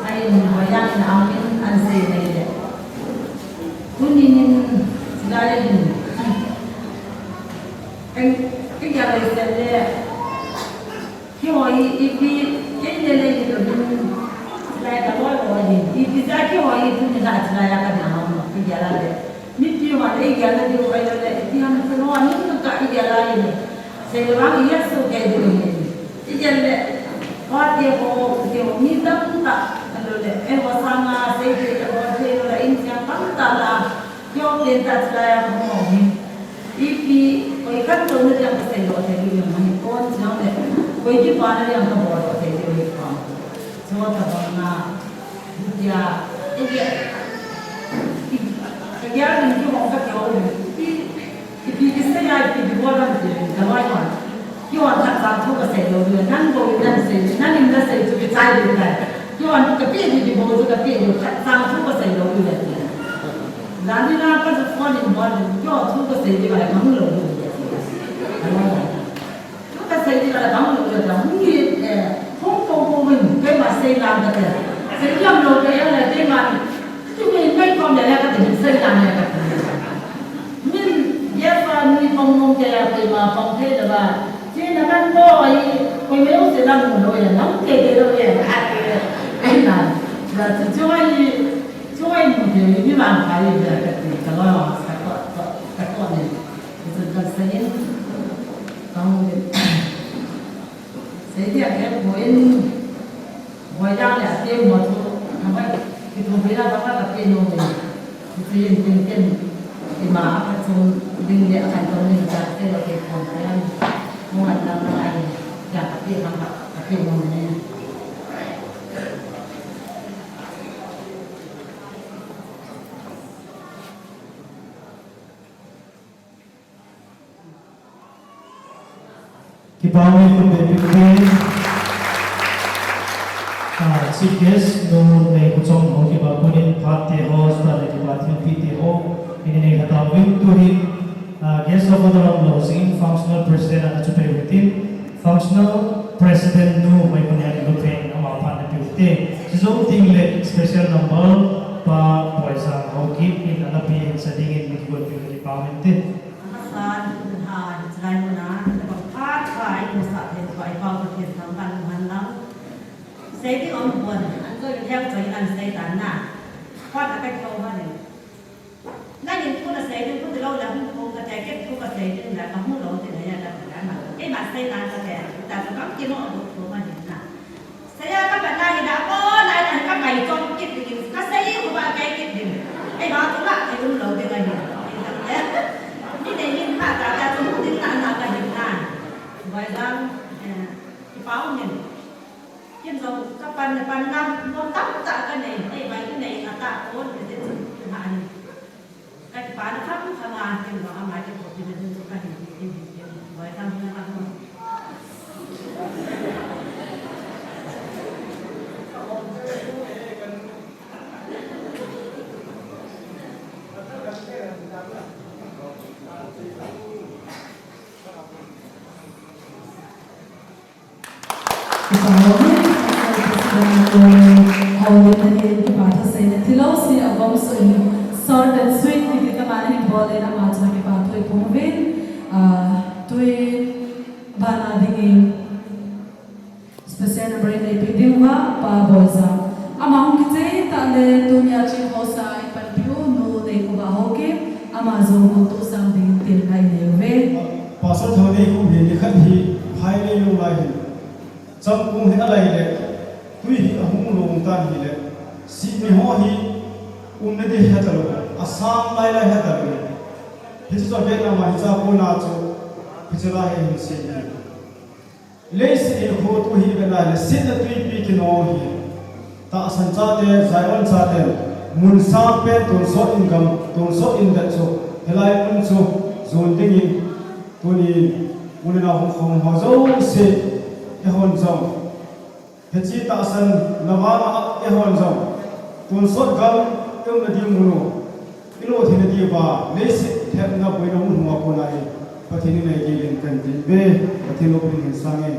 Ahin Boijang in a um in, ahin sei in ahile. Tuni in, chulai in. Ka, ka gel le, keiho hi ipi, kei le le hi lou ding, chulai ka loi loi hi. Ipi jeh a keiho hi tuni a chulai a ka ding ham, ka gel le. Mipi hon eigelna diu ahi lou le, ipi ham chulai a min ka igel a hi le. Seilou vang i hetsoh kei diu hi. Igel le, pate ho, u te ho, mi tamtah, ka Eiho sanga seithei abol thei lou le, in chang tamtah la, keiho pen tah chulai a kahung hi. Ipi, koi khat touna ding kasei lou thei diu jong ahi, kon chang le, koi kipana ding kabol lou thei diu ahi kon. Chutobang a, hitia, hitia, kagel ding kihong kakihou ding, ipi, ipi kisei a, ipi kibol ham ti, kaloi hon. Kihon khat chang thu kasei lou le, nang bou in nang sei, nang in nasei chu kichai ding tai. Kihon kapeh ding kibol chu kapeh ding, khat chang thu kasei lou le. Lani na ka chu phone in bol ding, kihon thu kasei ding le, kahung lou ding le. Thu kasei ding le, kahung lou le, kahung ni, eh, hung ko ko min, keima sei lang kate. Sei lang lou kei le, keima, tu ni nei ko le, kate, sei lang le, kate. Min, yes, ni pong mong kei a, keima pong thei le ba. Chi na man bo ai, koi meu se lang mo lo ya, nang ke ke lo ya, a ke, ai na, la chi chu ai, chu ai mo ke ni ma kai ya ka ti ka lo, ka ko, ka ko ni. Chu ka sa yin, ka mo ni. Sei dia ke ko in, Boilam le ati mo chu, namai, kitu bila banga ka pe nom e. Kitu yin tin tin, ima a ka chung ding le a kan tong ni ka te lo ke kon ka yan. Mo an lang lang ai, ya ka pe banga ka pe nom e. Kipa um e, khut beng peh ute. Ah, chief guest, nu Neikhochom ho kipa punin phat te ho, star le kipa thilpi te ho, ini nei kha tauvin tuhin, ah, guest of honor lou jing functional president ana chu pe u hitin, functional president nu Maikhonei Luphen ama phat na pe u hite. Chujou teng le special number pa Boijang Haokip in ana pe in sa dingin mi kigon pe u kipa um inte. Amasan, ha, hiche lai muna, tabang phat pha, i musah thei, tabang i pao Pathen thangvah in um hen lang. Sei ding um pon, an joi lheh choi in an sei tan na. Phat a ka thou ha ding. Nangin thu na sei ding, thu ti lou le hung thou kate, kei thu ka sei ding le, ka hung lou ti le, ya da ka na. Keima sei tan kate, ta ka kam kino a bu thu ma ding na. Saya ka pat na hi da ko, lai lai ka kai chom kit ding, ka sei u ba kai kit ding. Ei ba tu la, ei um lou ding ahi. Ni nei hin kha ta ta chu mu ding na na ka hin na. Boijang, eh, kipa um in. Kin jong ka pan na pan na, mo tam ta ka nei, ei ba ki nei na ta ko, ni ding chu ha ni. Ka kipana kham kham a, ken jong ama kipana ding chu ka hin, hin, hin, hin, Boijang hin a ka hung. Kipa um e, President Haokip in kipa thu seina thilou se avom suh in, short and sweet kiti kama hin bol in ama chunga kipa thu i phong uvin, ah, tui bana dingin special number in eipeh diu va, Pa Boijang. Ama hung kichai tah le tunia ching hosa in panpiu, nu Neikhoba Haokip, ama jong hung tohsang dingin temna i nei uve. Pastor Thangneikho hi nikhat hi phailei lou lai hin. Changkong hi alai le, tui hi ahung long tan hile, sihmi ho hi umna ding heta lou, asang lai lai heta lou. Hiche chu avetna ma hiche a kona chu, hiche lai hi hin sei hi. Leiset hinkho tu hi vetna le, setna tuipi kino hi. Tahsan chate, Zion chate, mun sang pen tonsot in gam, tonsot in det chu, hilai mun chu, jon dingin, tunin, u le nao hung khom ho jouse, eihon jong. Hiche tahsan, na vanga eihon jong. Tonsot gam, i umna ding mun u. I lo theina diuva, leiset thepna boina mun hung a kona hi, Pathen in eidei len kan tin ve, Pathen loupina hin sang e.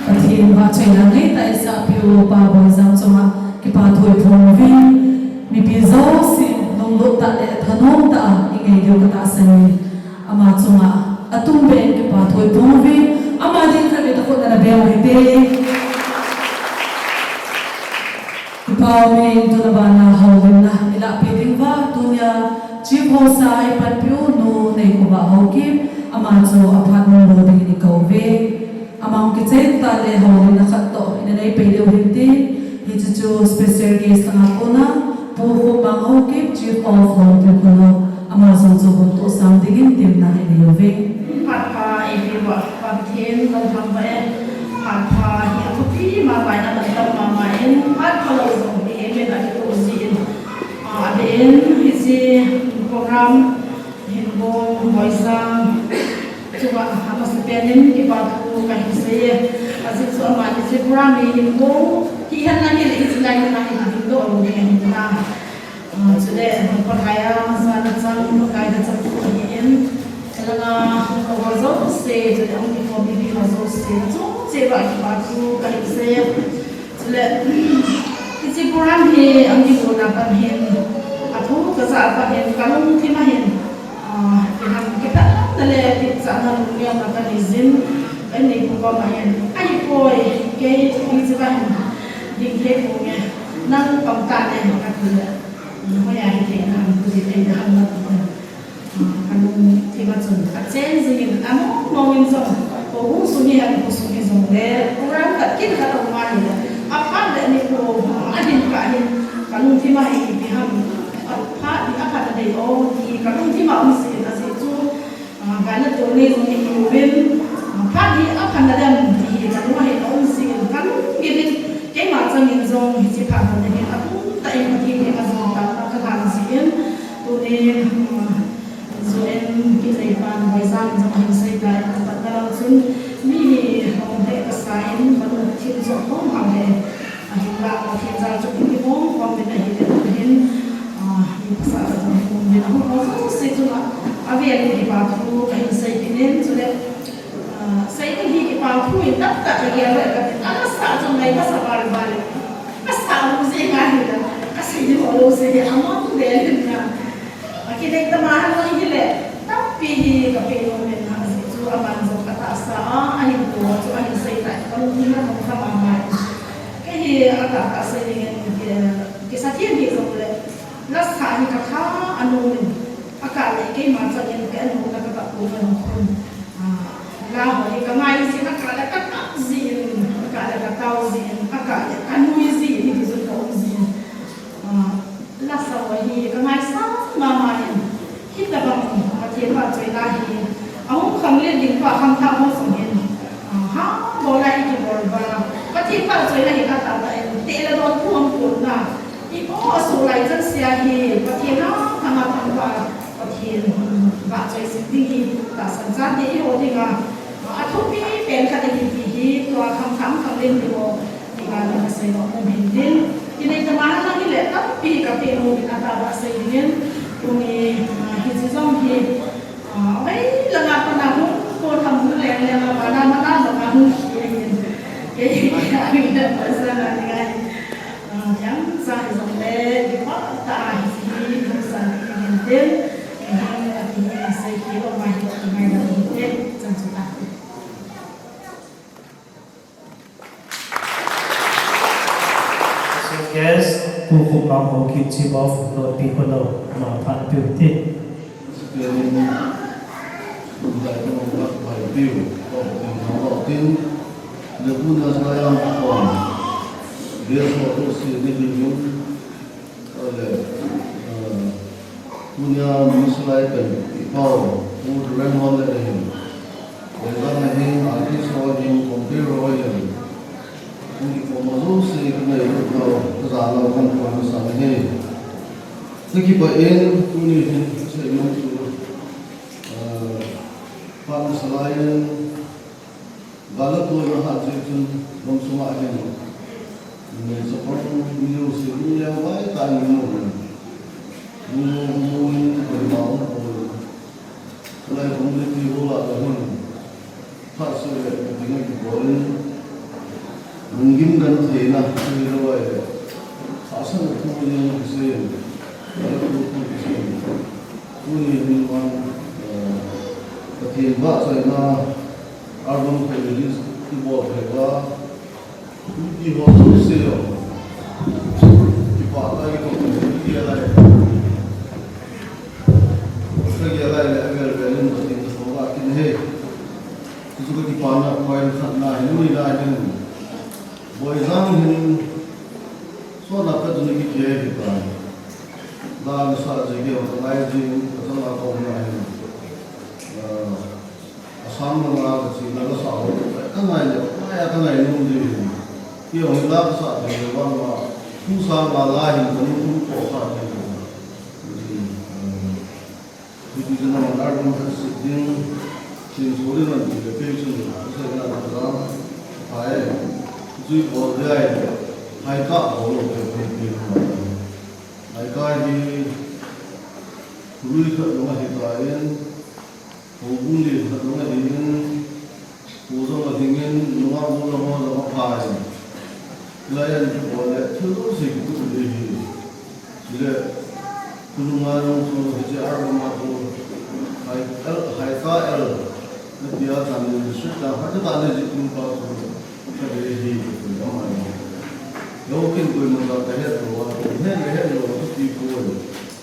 Pathen vahchoina neitah a eisahpeh u Pa Boijang chunga kipathu eiphong uvin, mipi jousen lunglut tah le thanom tah a ingailu katahsan in, ama chunga atumbeh in kipathu eiphong uvin, ama din khatvei takhut nana beng u hite. Kipah umin tuna bana houlimna ilahpeh diuva, tunia Chief Host a eipanpiu Nu Neikhovah Haokip, ama chu aphat nunglo dingin ikouve. Ama hung kichen tah le houlimna khat toh ina neipeh diu hintin, hiche chu special guest langa kona Pu Khupmang Haokip, Chief of Longpi Khullen, ama jong chu huntoh sang dingin temna inei uve. Phat pha eipeuva, Pa Pathen, lungthim pha e. Phat pha hi athupi mama in, amantam mama in, phat phalou jong hi eimin akitoh jin. Ah, adeh in, hiche program, Hinbong Boijang chunga amasapen in kipathu kahin sei e. Ajeh chu amani hiche program hi Hinbong hihen lang hile hiche line a hin dingdoh lou ding ahin na. Ah, chule, Pakai a jana chang, Pakai na chang thu ahin, alanga hung kaho jouse, chule hung kikhom mipi ho jouse, nachung cheh uva kipathu kahin sei e. Chule, hiche program hi hung kimu na pat hin, athu kajah a pat hin, kalungthim a hin, ah, kiham, kiphatna le kichatna lungneona kanei jin, kanei pum pum a hin, ahipoi, kei hiche va hin ding thei ponge, nang pang tante kati le, hoiya hithei naham, kati thei naham na ti. Kalungthim a chun achen jingin, among mong in jong, houbung sung hihen, khosung hijongle, program khat kin khat aum ahile, aphat le nikho, adin kah hin, kalungthim a hi ipi ham, aphat, aphat adei o, ti kalungthim a um jingin, ajeh chu, ah, kana tol nei jong hi imu uvin, aphat hi aphat na dem, ti kalung a hi aum jingin, kalung givin, keima Min jong hiche phat na ding hin atum tah in Pathen hi ajong tan na ka kan jin, tunin, um, Joel Kineipan Boijang jong hin sei tai, ka pat na lang chun mi hi hong he ka sa in, ka nu thim jong hong hang he. Ahinla Pathen jal chu ki hong hong min ahi le tuhin, ah, mi pasal jong hong min hong hong sei chun a, a vel in kipa thu ka hin sei kit in, chule Ah, sei ding hi kipa thu in tamtah ka gel le ka tin. Ana sa chu ngai ka sa val val. Ka sa lu je nga hi la. Ka sei ding ho lo sei ding ama tu de le na. A ki dei ta ma ha lo hi le. Tampi hi ka pe lo men na ji chu ama jong ka tahsa a, a hin tu chu a hin sei ta. Ka lu ni na ka ma ma. Ke hi a tahsa sei ding en ki, ki sa thiam hi jong le. La sa hi ka tha a nu min. A ka le keima chang in ke a nu na ka ta pu na khun. Ah, la ho hi ka ngai jin, a kah le ka kap jin, a kah le ka tao jin, a kah le ka nui jin, hiti chun ka um jin. Ah, la sa ho hi ka ngaisang mama in. Hitabang Pathen vahchoina hi. Ahung khanglen ding pa khangthah ho sung hin. Ah, ha, bol lai kibol ba. Pathen vahchoina hi ka ta ta in. Te le don thu hung kun na. Ipi a soh lai chan sia hi, Pathen a, thangvah thangvah, Pathen, um, vahchoi sih ding hi, tahsan chate eiho dinga, a thupi pen khat ahi ti hi, tua khangthah khanglen ding ho, ti ka na sei nom um hin tin. Ti nei tama na hi le, tampi ka pe nom in a ta vah sei ding in, tuni, ah, hiche jong hi, Ah, mai langa pana hung, ko tham hung leng leng a, mana mana langa hung khi ahin. Kei, kei, a, mi na pa sa na ni ngai. Ah, yang sa hi jong le, ki pa ta hi si, hung sa ni hin tin. Hung a ti ni a sei ki lo ma hi, ki mai na ni tin. Chan chu ta. Special guest, Pu Khupmang Haokip, Chief of Lotpi Khulom, ama phat piu hite. Speaker in, Pu Daitamong Lakpai piu, Pu Daitamong Lakpai piu, le Pu Nasayang Khupmang, guest of honour si ni hi yung, Ale, ah, tunia misalai pen i pau, Pu Duran hon le ahin. Boijang ahin, artist ho ahin, composer ho ahin. Pu i pau ma jouse ka nei lut nau, ka ja nau kan pau na sa na hi. Ka kipah in, tuni hin, ka sei nom chu, ah, pa misalai in, Gal le tual na hat jeh chun gam sunga hin, mi chapang mi jouse lunglen vai tah in um uvin. Lung, lung in koima um pon. Tulai community hall a ka hun. Phat seh le meeting a kibol in. Lunggim gentheina hilou ahile. Tahsan thu jeng kisei in. Gal le tual thu kisei in. Tuni hin vang, eh, Pathen vahchoina Album khat release kibol thei uva, mipi ho jouse jong kipah tah in kipah tah in, ka gel lai le avel vel in Pathen thangvah kin ahi. Chuchu ka kipana point khatna hin, nina hin, Boijang hin, sona ka tuni kikhel ahitai. La nasa jing e, ka ngai jing, ka chang a ka umna hin. Ah, Assam langa ka chena la sa ho, ka ngai le, ka ngai, ka ngai nom ji. Kei jong la ka sa thei le vang ma, thu sang la la hin ka nu tum ko sa thei le. Hiti chun amahon album khat sip ding, chin soli man ti le kei chun, ka sei na ka la, hai, jui bol de ai, hai ka bol lo ke, ke, ke, hai ka hi, lui khat lo ma hi ta in, Houbung len khat jong ahin, kho jong ahingin, nungah gollhang ho jong apha in. Hilai a kibol le, thil jouse kituh ding ahi. Chule, khonunga jong chu, hiche album a chu, Hai, El, Hai Ka El, na tia chan in, sweet ta, Hai Ka Ta le ji kum pa chu, ka dei ahi, ka dei ahi. Lou kin koima cha ka het lou a, het le het lou, ka ti poi.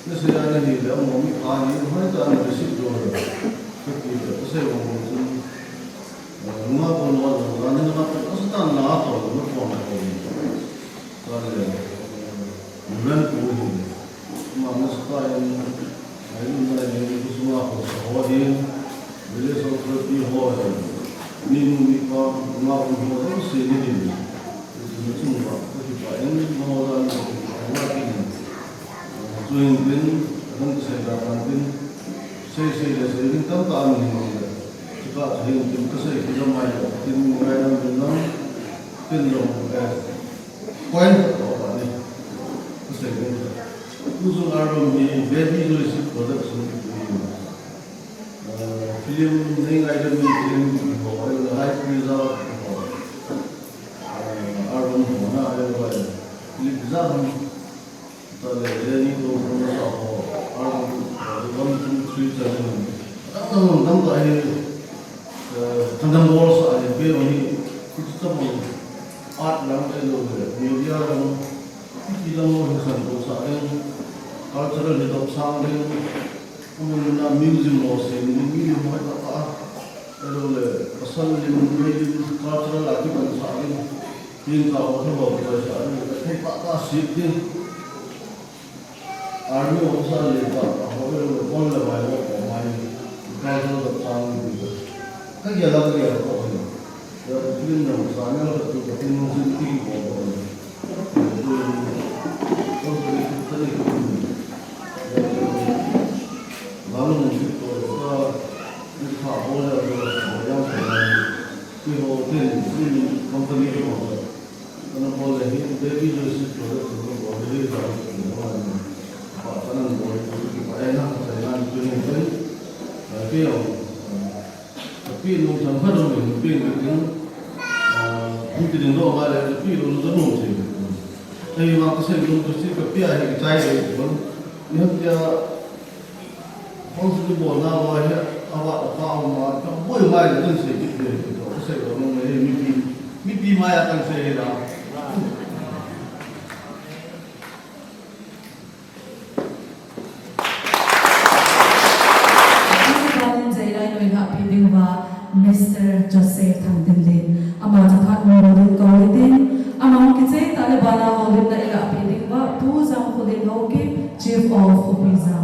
Nasei a nahi le, amaho mi pha hi, hoitah in na receive lou le. Ka ti le, ka sei mong mong chun. Eh, nunga kon wa jong, jani nunga kon, asa tan na to, na kon ko. Ka le, eh, Reverend Pu hi. Ama nasatah in, ai lum na in, ku sunga ko sa ho hi. Village authority ho hi. Mi nu mi pa, nunga kon ho, jong sei ni hi. Chun chunga, ka ti pa Tuin tin, adang kasei da tan tin, sei sei le sei ding tamtah aum in le. Chukah chu hin tin kasei kit lamai le, tin ngaidam ding lang, tin jong, eh, point khat tobang ni. Kasei ding. Tuchung album hi Baby Joyce Production in, eh, film nei ngaidam mi film ho, eh, High Pressure ho, eh, album ho na, eh, film jat ham. Tale, Lenny to, Bruno sa ho, album, eh, one, two, three, seven. Adang dang dang dang hi, eh, dang dang bol sa hi, pe hi, kichu tabang, art lang, eh, lo, eh, media lang, ipi lang lo hi khantou sa ding, cultural hi dopsang ding, amun na museum lo sem ding, mi ho ta ta, eh, lo le, pasal lim, mei lim, cultural a kipan sa ding, hin ka ho, ho, ho, sa ding, ka thei pa pa sip ding. Army officer le ka, a ho le, hon le vai ho ko mai, ka ho le ka chang ni ka. Ka ya la ka ya ko ni. Ya film na sa na ka tu ka tin mo sin ti ko ko ni. Ko ko ni ko ni. Ya ko ni. Ba lo ni ko ka ni ka ho le ko ya ko ni. Ki ho tin film company ko. Kana bol le hi, Baby Joyce Production kana bol le hi, pa kana bol le hi, pa ena, pa ena, tu ni tu ni. Tapi yang, tapi nung sampai dong ni, tapi ni tu, ah, mungkin ding dong ada, tapi nung tu nung sih. Tapi maka saya nung tu sih, tapi akhir kita itu pun, ni dia Hon sudi bolna uva hi, ava, ava, ama, kaboi mai le kan sei kit le, to, kasei lo nung le, mipi, mipi mai a kan sei la. Mister Joseph Thangtinlen, ama chaphat nung din ko din, ama kichai tale bana ho din na ila pi ding uva, Pu Jangkholen Haokip, Chief of Khopijang.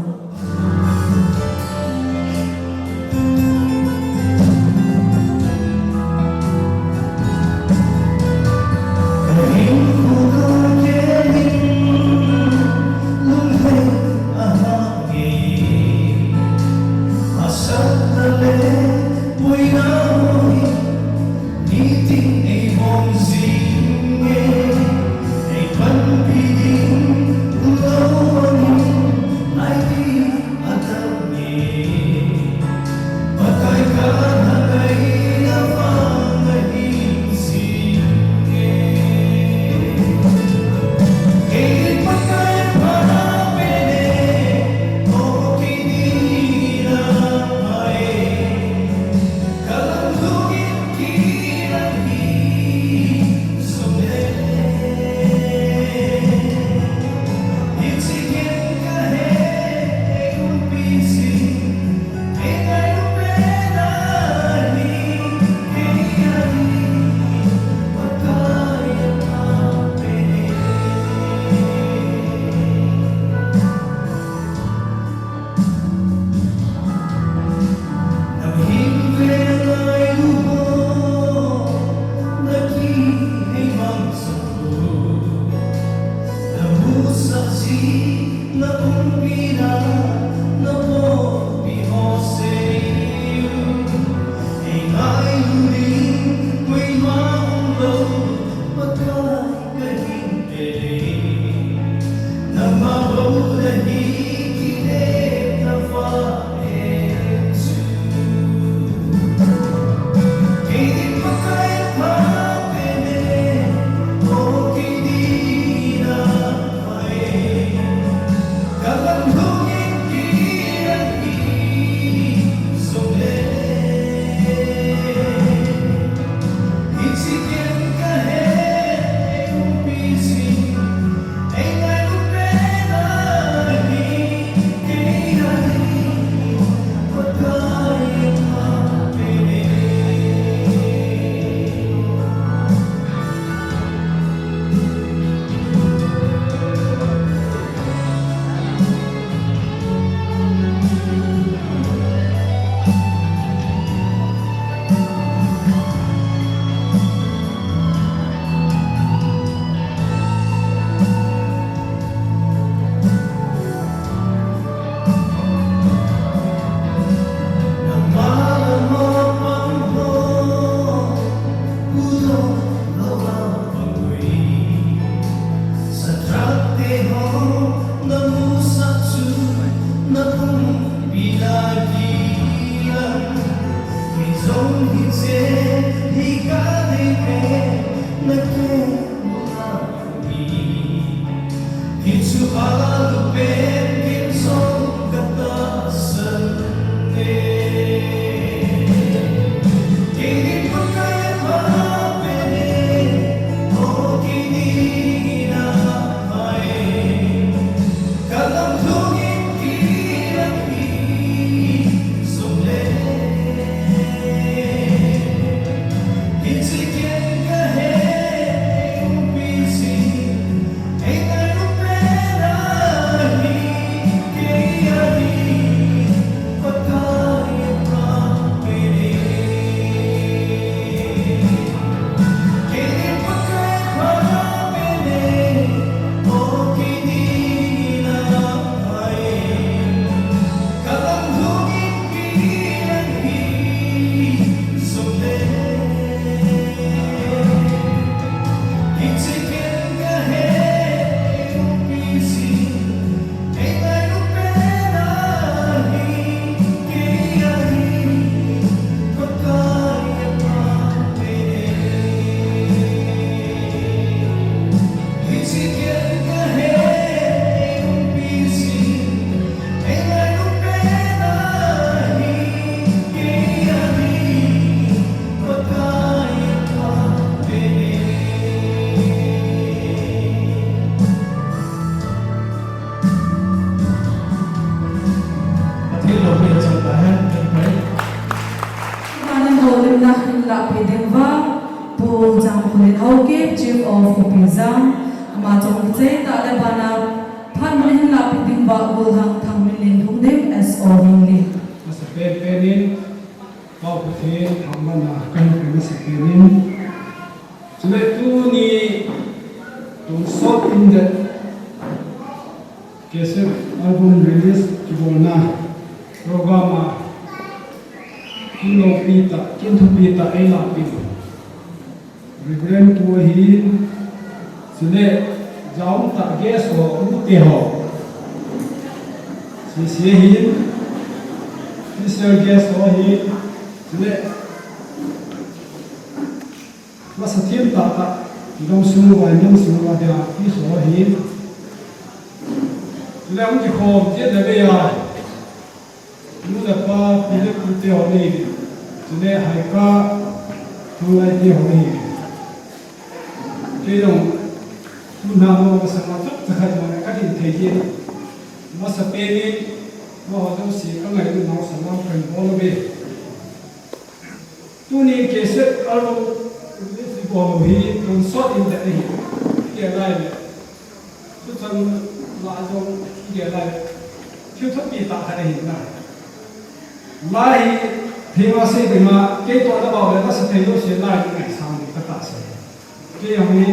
Pathen loupi achang tahen, amen. Tunin houlimna hin lahpeh diuva, Pu Jangkholen Haokip, Chief of Kopijang, ama chun kichai tah le bana phat mun hin lahpeh diuva, Golhang Thangminlen Lhungdim, S O Henglep. Masapen pen in, Pau Pathen thangvahna kahin pe masapen in. Chule tuni tonsot in the cassette album release kibolna program a kin loupi tah, kin thupi tah eilahpeh Reverend pu ahin, chule jaum tah guest ho, u te ho. Sese ahin, special guest ho ahin, chule masa thim tah tah, gamsung uva, gamsung uva dia, ti ho ahin. Chule hung kikhom, jet le vei a. Nu le pa, pi le pu te ho nei, chule Haika, Thunglai te ho nei. Kei jong, tuna mo ka sanga chok chakhat mo ka din thei jin. Masapen in, mo ho jong si ka ngailut nau sanga kan bol ve. Tuni cassette album release bol hi tonsot in the ahi. Kei lai le. Tuchan la jong kei lai. Thil thupi tah khat ahi na. La hi thei ma sei ding a, kei toh na bau le na sa thei lou se lai ni ngaisang ding ka tahsan. Kei jong hi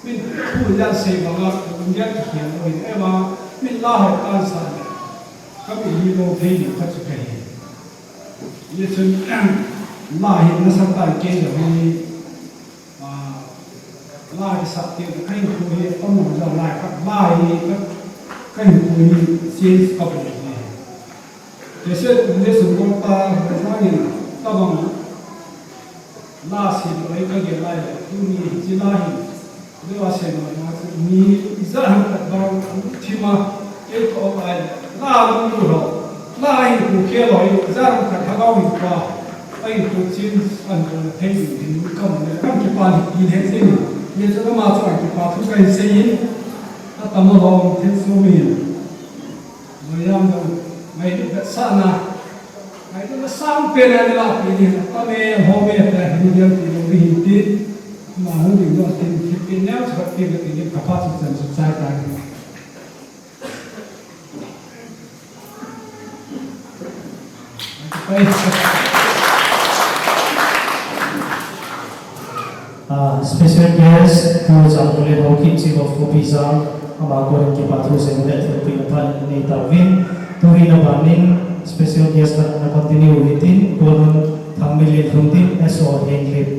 min thu jan sei banga, min jan kikhen lou hi. Ema, min la ho kan sa le. Ka mi hi lou thei ding khat chu ka hi. Hichun, la hi nasa tai kei jong hi, ah, la kisah teng, ka hinkho hi, among jong lai khat, la hi, ka, ka hinkho hi, change ka bol hi. Cassette, cassette bol ta, ka jang in, tabang, la sem lou hi ka gel lai, tuni hiche la hi, Dei a sei ma ma chu mi ijat ham khat bang an thim a, kei toh a pai la lunglut ho. La hinkho khel ho, ijat ham khat lhagao hinkho a, a hinkho change an bol thei ding hin ka mun le ka kipa hi ti le sei ni. Hiche chu ama chu a kipa thu kahin sei in, atam a lom thil sum in. Loiya jong, ngailut vetsahna, ngailutna sangpen a neilah peh ding, atam e, hom e, tia hin gel peh lou ding ahi tin, ama hung ding jong tin, thilpeh neo chu khat peh ding tin, ka phat chu chan chu chai tai. Ah, special guest, Pu Jangkholen Haokip, Chief of Kopijang, ama kon in kipa thu seiyin le thilpeh na phat nei tauvin. Tuhin aban in special guest na, na continue u hitin, Golhang Thangminlen Lhungdim, S O Henglep,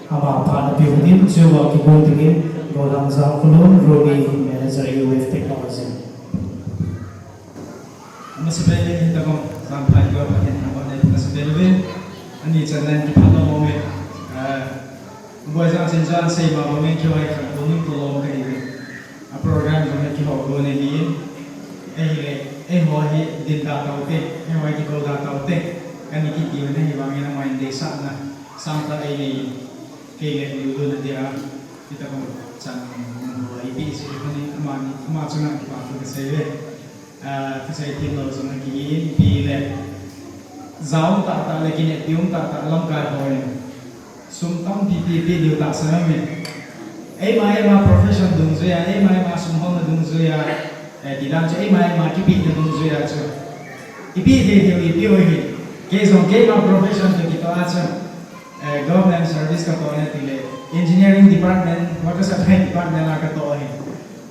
ama phat na pe u hitin, chua kigon dingin, Golhang Jangkholen, Ronnie, Manager, U F Technology. Amasapen in hitabang, jam phai tua Pathen thangvahna imasapen uve. Ani channa in kipah na um e. Ah, boi jang chen jang sei ma bang in kihoi khat bang in tolom kahi uve. A program Ho go ne hi, ei le, ei ho hi din da tau te, ei ho hi go da tau te, kan ni kiti ne hi vang ina mai de sa na, sang ta ei nei, kei le lu lu na dia, kita ko chan ho i pi si ko ni ama ni, ama chunga ki pa ko se ve. Ah, ka sei thim lo sung ki in pi le. Zaum ta ta le kine pium ta ta lam kai ho in. Sum tam pi pi pi diu ta sa mi. Ei ma ei ma profession dung zuya, ei ma ei ma sum hong dung zuya. Eh, ti dam chu ei ma ei ma ki pi dung zuya chu. I pi di diu i pi o hi. Kei zong kei ma profession tu ki to a chu. Eh, government service ka to ne ti le. Engineering department, water supply department a ka to hi.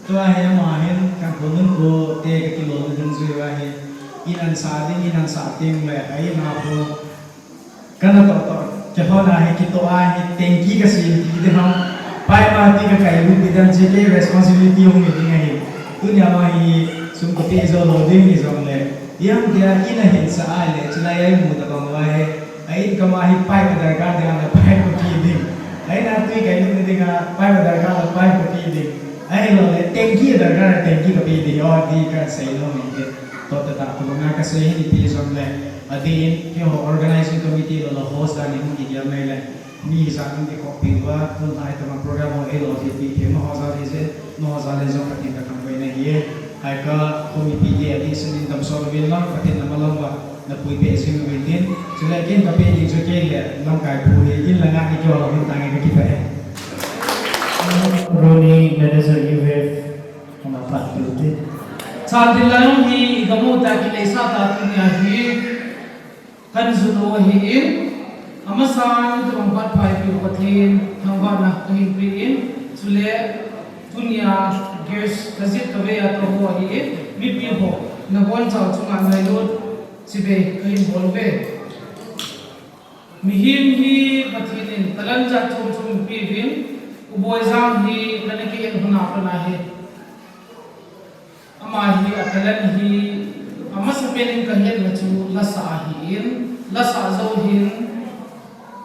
Tua hi ama hin kan ko nun ko te ka kilo na dung zuya hi. In an sa ding, in an sa ding le, ai na ko. Kana to to, ke ho na hi ki to a hi, tengki ka si ti de ham. Pai ma ti ka kai lu ti dan che ke responsibility hung mi ding ahi. Tunia ma hi sum ko pe zo lo ding ni zong le. Yang dia ina hin sa ai le, chulai ai mu ta bang wa he. Ai in kama hi pai ka darkar dia na pai ko ki ding. Ai na tui kai ni ding a pai ka darkar na pai ko ki ding. Ai lo le tengki darkar tengki ka pi ding o di kan sei lo mi ke. To ta ta ko na ka sei ni pi zong le. Ati in ke ho organizing committee lo lo host da ni hung ki dia mai le. Mi hi sa kan ki khop pi ba, tun hai tama program ho ei lo ti pi ke ma ho za le je, ma ho za le jong ka tin ka thang koi na hi e. Hai ka khomi pi ke ati sin in dam so vin lang, ka tin na ma lang ba, na pui pe sin vin din. Chule kin ka pe ding chu ke le, lam kai pu hi, in la nga ni ke ho hon tang ka ki pe. Ronnie, manager U F, ma pa tu te. Chan tin la yong hi, i ka mo ta ki le sa ta tu nia hi. Kan zun u ahi in, amasan tubang pat phai piu Pathen, thangvahna ka hin pe in, chule tunia guest ka zit ka ve a to ho ahi in, mipi ho, na bon chau chunga ngai lut, chibai ka hin bol ve. Mihem hi Pathen in, talan jat chom chom pi vin, U Boijang hi, ka na ki en huna pana hi. Ama hi a talent hi, a masa pen in ka hetna chu lasa ahi in, lasa zo hin,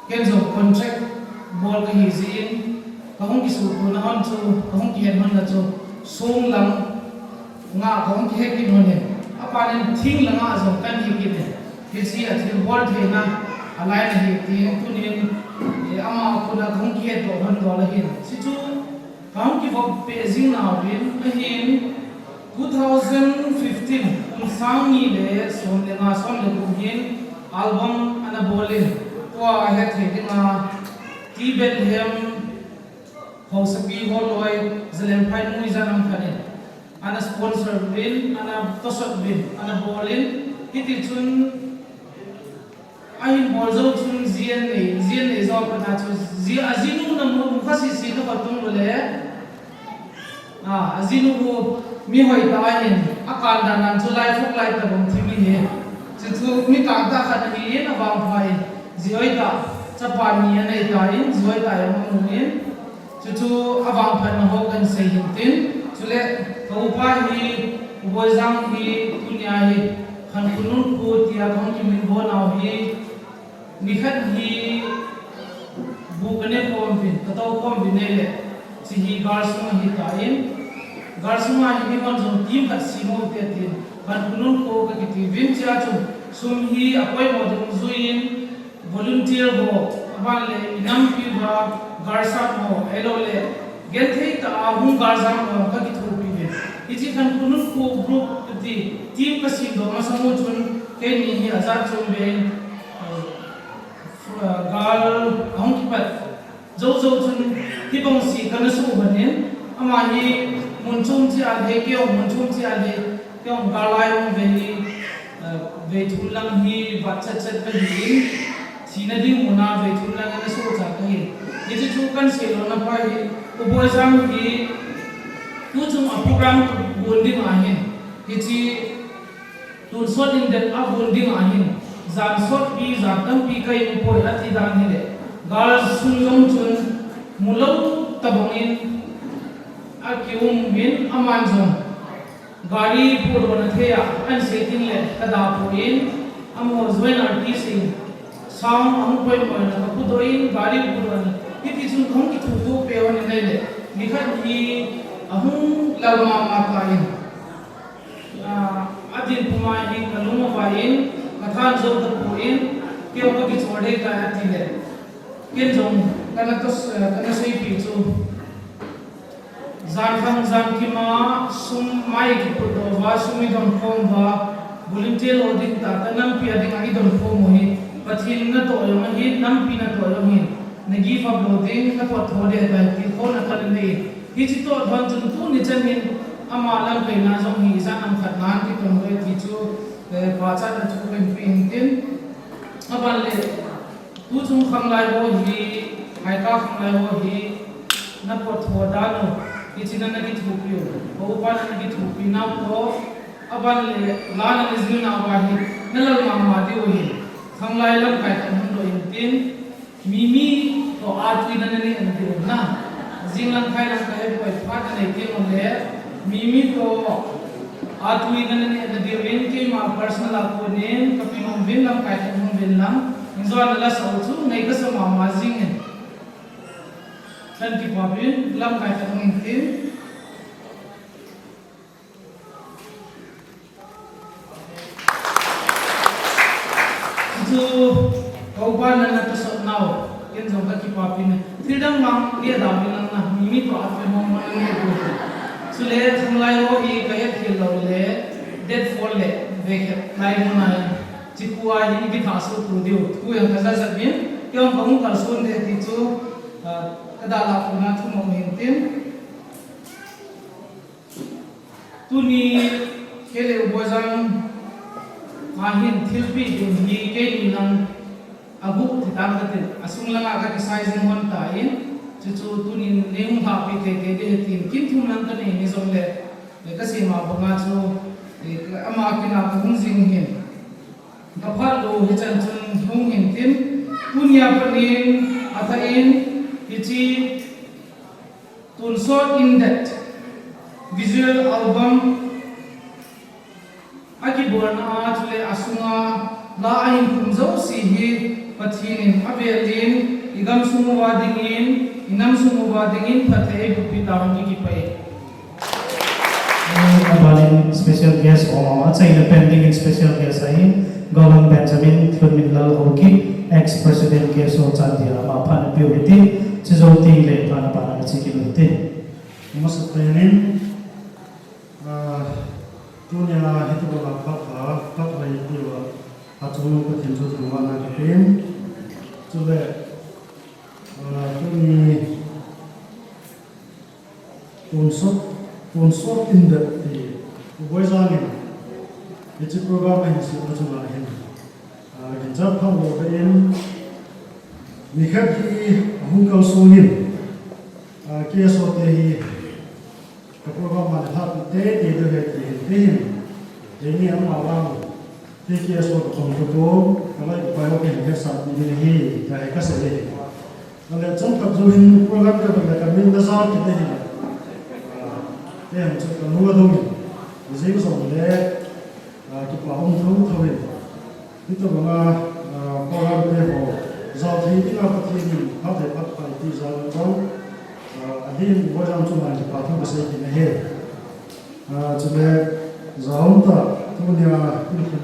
ken jong contract bol ka hi jin, ka hung kisuhtuhna hon chu, ka hung kihet honna chu, song lang nga ka hung kihet kit hon in, a panin thing langa jong kan hi kit in, hiche a thil bol theina, a lai na hi tin, tunin, eh, ama kona ka hung kihet doh hon doh la hin, hichu, Ka hung kivop peh jing nauvin, ahin two thousand fifteen, kum sang ni le som le nga, som le gup hin album ana bol in, tua a het thei dinga, T Bethlehem, Haosapi Holoi, Zalengphai Muijan ang khat in, ana sponsor uvin, ana tosot uvin, ana bol in, hiti chun, Ahin bol jou chun ji an nei, ji an nei jou a pat a chu ji, ajinu na mu, mu kha sisi na ka tung u le. A, ajinu u mi hoi ta ahin, a kan dan dan chu lai fok lai ta bang thim hi. Chu chu mi tang tah khat ahi in a vangpha in, ji hoi ta, chapa ni a nei ta in, ji hoi ta a mu in. Chuchu avangphatna ho kan sei hin tin, chule ka upa hi, U Boijang hi, tunia hi, Khankhunun khu tia ka hung kiminvo nau hi, nikhat hi bu ka ne khom uvin, ka tou khom uvin ahile, hiche hi gal sum ahi tan, gal sum a hi mihon jong team khat sem u hite tin, Khankhunun khu ka kiti uvin, chea chun sum hi apoimo ding jui in, Volunteer ho, aban le inampi uva, galsat ho, ahilou le, genthei tah a hung galjam ho, ka kithopi uve. Hiche Khankhunun khu group ti, team ka semdoh masang u chun, keini hi ajat chom uvin, eh, gal ahung kipat Jou jou chun, hibang si kana soh uva nin, ama hi mun chom cheh a le, kei jong mun chom cheh a le, kei jong gal lai um ve hi, eh, vei thum lang hi vat chet chet ka hi in, thina ding mun a vei thum lang in a soh cha ka hi. Hiche chu kan seilona pa hi, U Boijang hi, tuchung a program gon ding ahin, hiche Tonsot in det a gon ding ahin, jan sotpi, jan tampi ka um poi ati dan hile, gal sung jong chun mulou tabang in akium in aman jong gari pudohna thei a ahin sei tin le ka da poi in, amaho join artist in sound ahung poimo in ka pudoh in gari pudohna hiti chun kahung kithutup peh u ahi le, nikhat hi Ahung lal mama tan, ah, adin puma hi kalung avai in, kathan jou tapon, keiho kakichol ding tai atile. Ken jong kana tos, kana seipi chu. Jan khang jan kima sum mai kiputdoh uva, sum idon khom uva, volunteer lo ding tah, kanampi a dinga idon khom u hi, Pathen natoh jong ahin, nampi natoh jong ahin, na give up lo ding, na pot tho ding ahi, tilkhouna kanei. Hiche toh lhon chun tuni chan hin ama lamkaina jong hi ijat ham khat nan kitong uve ti chu, eh, pachatna thu kahin pe in tin. Aban le, tuchung khanglai ho hi, haika khanglai ho hi, na pot tho dan u, hiche na na kithopi u, ka upa na na kithopi nau toh, aban le, la na na jil nau va hi, na lal mama diu hi, khanglai lamkai khat hung doh in tin, Mimi toh atui na na nei ana diu na. Jing lang khai lang ka he poi phat na nei teng le. Mimi toh atui na na nei ana diu in keima personal a konin ka pi nom vin lang kai ka nom vin lang. Injo na la sa u chu nei ka sa mama jing in. Chan kipa vin lang kai ka nom in tin. Chu, ka upa na na tosot nau, ken jong ka kipapi ne. Thil dang mang, lia dau ni lang na, Mimi toh atui mong mong ni tu. Chule, khanglai ho hi ka het khel lou le, date four le, ve khet lai mo nai. Chi kua hi ni kitha su tu diu, tu yang ka za za bin, kei jong ka hung kalson de ti chu, ah, ka da la pu na thu mong hin tin. Tuni, kei le u Boijan a hin thilpeh ding hi keini lang a guh ti tang katin, asung langa ka kisai jing hon tan, chuchu tuni nei hung lhahpeh teitei ding ahi tin, kin thum lang kanei ni jongle, le kasei ma banga chu, le ama kin a kahung jing hin. Ka phat lou hichan chun hung hin tin, tunia pat in, athah in, hiche, Tonsot in that visual album akibolna a chule asunga la ahin khum jouse hi Pathen in avel in, i gamsung uva dingin, i namsung uva dingin phatthei eiboh peh tahen, kipah e. Abanin special guest, o, achaina pen dingin special guest ahin, Gollhang Benjamin Lhunminlal Haokip, ex-president K S O Chandel, ama phat na peu hite, chujou tengle phat na bana na che kit u hite. Amasapen in, ah, tunia hitobanga phat pha, phat pha eipeuva, achungnung Pathen chu thangvahna kapen. Chule, ah, tuni Tonsot, Tonsot in that ti, u Boijan in, hiche program ahin sutna chunga hin, ah, kicha phalou ve in, nikhat hi ahung kalson in, ah, K S O te hi, ka program a lhahpeh teitei diu ahi ti hin, ti hin, eini ama vang, K S O ka pang ka to, ka loi ka pai ho kahin hetsah ding ahi, tia hi kasei e. Ahile chomkhat jou hin program ka bol le ka min na jao kit ahi. Kei jong chu ka lung adong in. Jing jongle, ah, kipa um thotho in. Hitobanga, ah, program te ho jao thei dinga Pathen in phatthei phatthei eipeh jal in jong, ah, ahin Boijan chunga kipa thu kasei kit ahi. Ah, chule, jaum ta, tunia, in khin,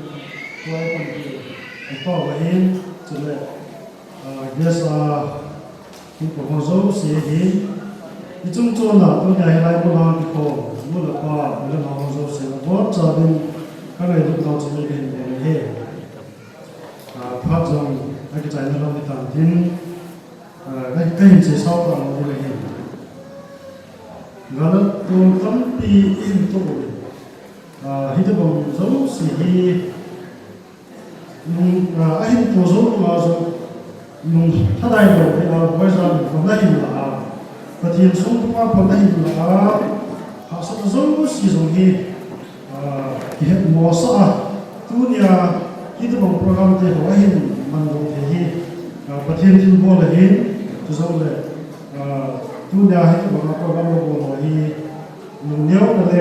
tua pan ki, i pa va hin, chule, ah, guest a, in pa ho jouse hin, i chung chon a, tunia hilai mun a kikhom, nu le pa, u le nao ho jouse, abonchauvin, ka ngailut nau chu kahin bol ahi. Ah, phat jong, akichaina lam hitan tin, ah, ka, kahin seisao talou ding ahi. Gal a tol tampi ihin toh uvin. Ah, hitobang jouse hi, nung, ah, ahin toh jou nunga jong, nung lhadai lou ding a, Boijan in phon ahin la a, Pathen sung tunga phon ahin la a, hahsatna jouse jong hi, ah, kihet mosah a, tunia, hitobang program te ho ahin mandoh thei hi, ah, Pathen thilbol ahin, chujongle, ah, tunia hitobanga program nabol ho hi, Lungneona le,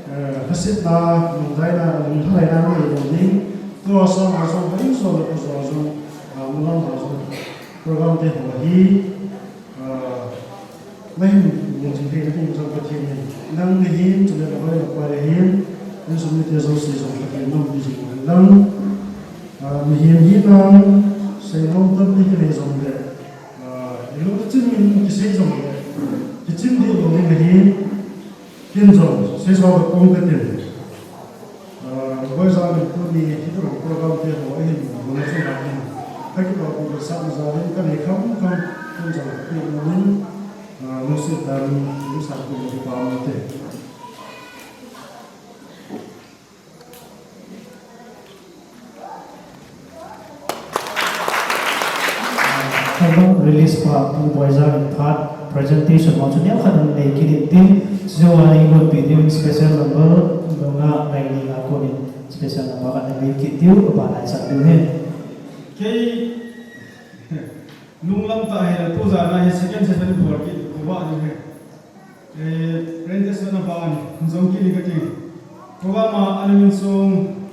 eh, lhasetna, lungdaina, lunglhadaina nei lou ding. Tua sanga jong, ka insung le ka jo jong, ah, mun lam a jong, program te ho hi, ah, nahin mun jing thei na ding jong Pathen in Nang nahin, chule nahoi napa nahin, insung mite jouse jong Pathen in umpi jing hen lang. Ah, mihem hina, seinom tampi kinei jongle, ah, ilung chim in kisei jongle, kichim ding lou ding ahi, ken jong, seijou khat pom katin. Ah, Boiza in tuni hiche program te ho ahin, muna chunga hin, kakipah pi kasah na jal in kanei kham kham, ken jong, pi na min, ah, lungset tah in, lungset tah in kipa um te. Album release pa Pu Boiza in phat presentation ho chu neokhat in nei kit in tin, chuin eigonpi ding special number nunga ngai ni a konin special number khat nei kit diu, abana i chan diu ahi. Kei lunglam tah hile tujan a hi second session bol kit uva ahi. Eh, presentation a ban jong kit ni kati. Program a ana min sung,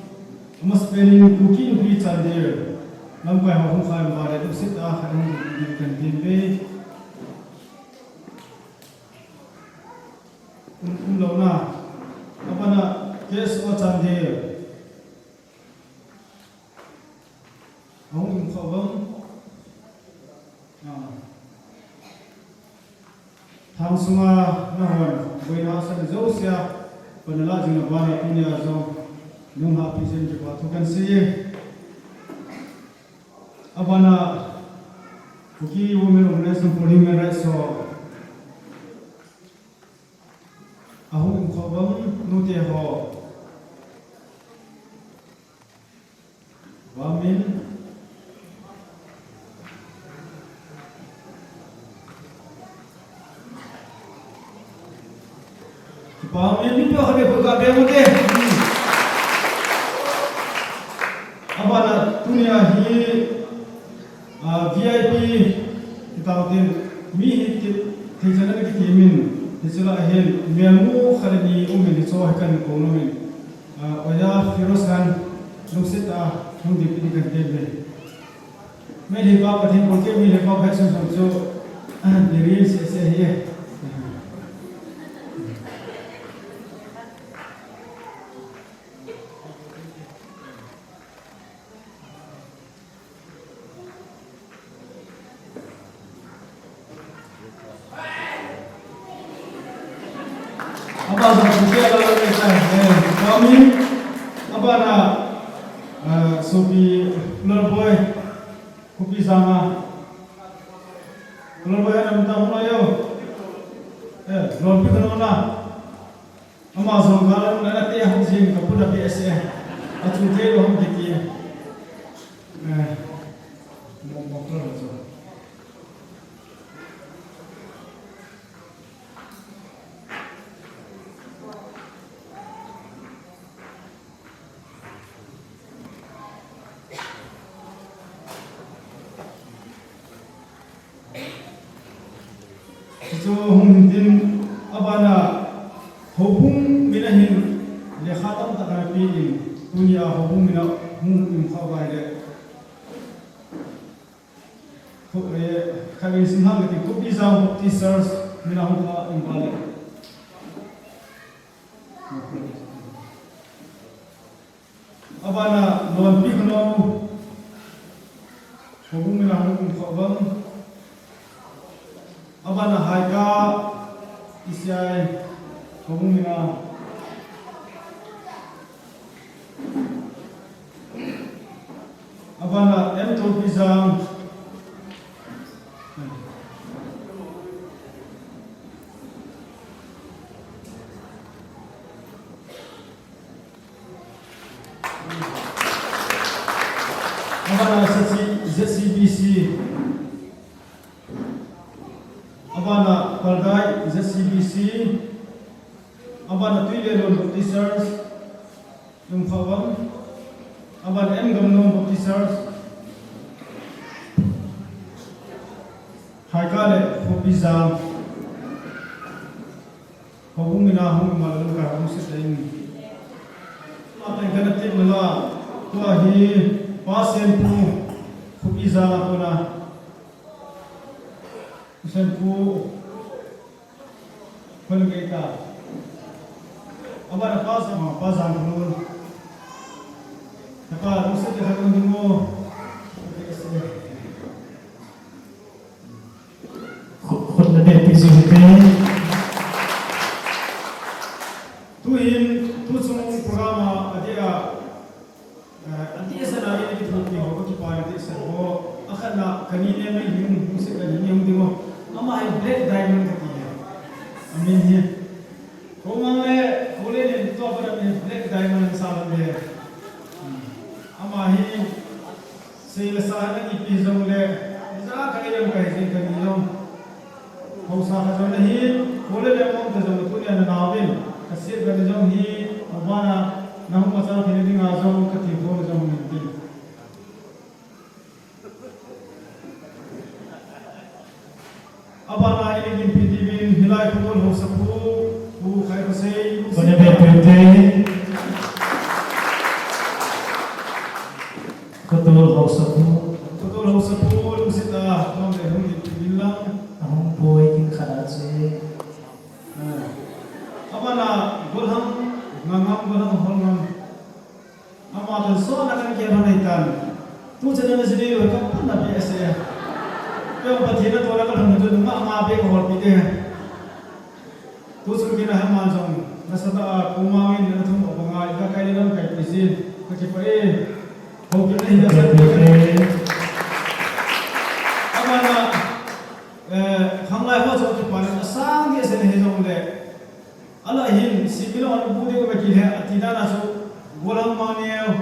amasapen in Kuki Inpi Chandel lamkai ho hung khan ba le lungset a khat hung ding kan tin pe. Um, um lou na. Abana K S O Chandel. Ahung um kha vang. Ah. Thang sunga nahon, boina san jousea, panala jing abana tunia jong, nung happy jing kipa thu kan sei. Abana, Kuki Women Organization for Human Rights ho, ahung um kha vang, nute ho. Vamin. Kipa um e, mipi ho khat beh khu ga be mo te. Abana tunia hi, ah, V I P kitao tin mi hi kit thei chan a kiti min, hiche lah a hin melmu khat le ni um in hiche hi kan kou nom in. Ah, Oja Firoz Khan, lungset a hung ding pi ding kan ti ve. Meitei pa Pathen kou kei, Meitei pa Pathen sung sung chu, ah, ni ril se se hi. Abana, eh, kami, abana, eh, sopi, Lolboi, Khupijang a. Lolboi, eh, namta huna yo. Eh, Lolpi kana na. Ama jong ka lung na te hung jing ka puna B S A. A chu te lo hung kiti. Eh. Mo mo ko lo so. Hichu hung hin tin, abana houbung min a hin lekha tamtah ana pe in, tunia houbung min a hung in kha vai le. Khu, eh, kha in sim hang ti Khupijang Baptist Church min a hung kha in ba le. Abana Lonpi Khunou, houbung min a hung um kha vang. Abana Haika, E C I, houbung min a. Abana M Tolpijang. Abana Sachi Z C B C. Abana Palgai Z C B C. Abana Tuilelon Baptist Church. Lungkhovang. Abana M Gamnom Baptist Church. Haika le Khupijang. Houbung mina hung imal lungkai hung sit in. Tua teng kana tep nala, tua hi Pa Senpu, Khupijang a kona. Senpu, hol gei ta. Abana pa sa, pa sa, pa sa. Apa, lungset le khat ding mo. Khut, khut na beh peh jing ute. Tuhin, tuchung program a, adeh a, eh, adeh a sana in kithopi ho, kakipana deh a sana ho. Akhatna, kanine mai hing, hung se kanine hung ding ho. Ama hi Black Diamond kati hi. Amin hi. Komang le, Kole nin tua pa dam in Black Diamond sa lam le. Hmm. Ama hi, sei le sa na ipi jong le, ijakai lam kai jing kani jong. Haosa khat jong nahi, Kole le Mong te jong tunia na nauvin. Ka sep kani jong hi, abana, na hung machal theina dinga jong, kati ho jong min tin. Abana i ginpi diuvin hilai Khotol Haosapu, Pu Khaipasei, Pu Nebe Pute. Khotol Haosapu. Khotol Haosapu, lungset a, lom le hung ginpi diuvin lang. Ahung boi kin khana che. Ah. Abana, Golhang, Ngangam, Golhang, Holngam. Ama tan so na kan ke banai tan. Tu chana na sini lo ka pan na P S A. Ka Pathen na to na ka thang tu ma ma pe ko hol pi te. Tu sun ke na ha ma jong. Na sa ta ko ma ngin na thum ko nga ka kai lam kai pi sin. Ka ki pa e. Ko ki na hi na sa. Ama na, eh, khang lai ho jong ki pa na sang ke se ne he jong le. Ala hin, sipilo anu bu de ko beki he, ati dan a so, Golhang Mangneo,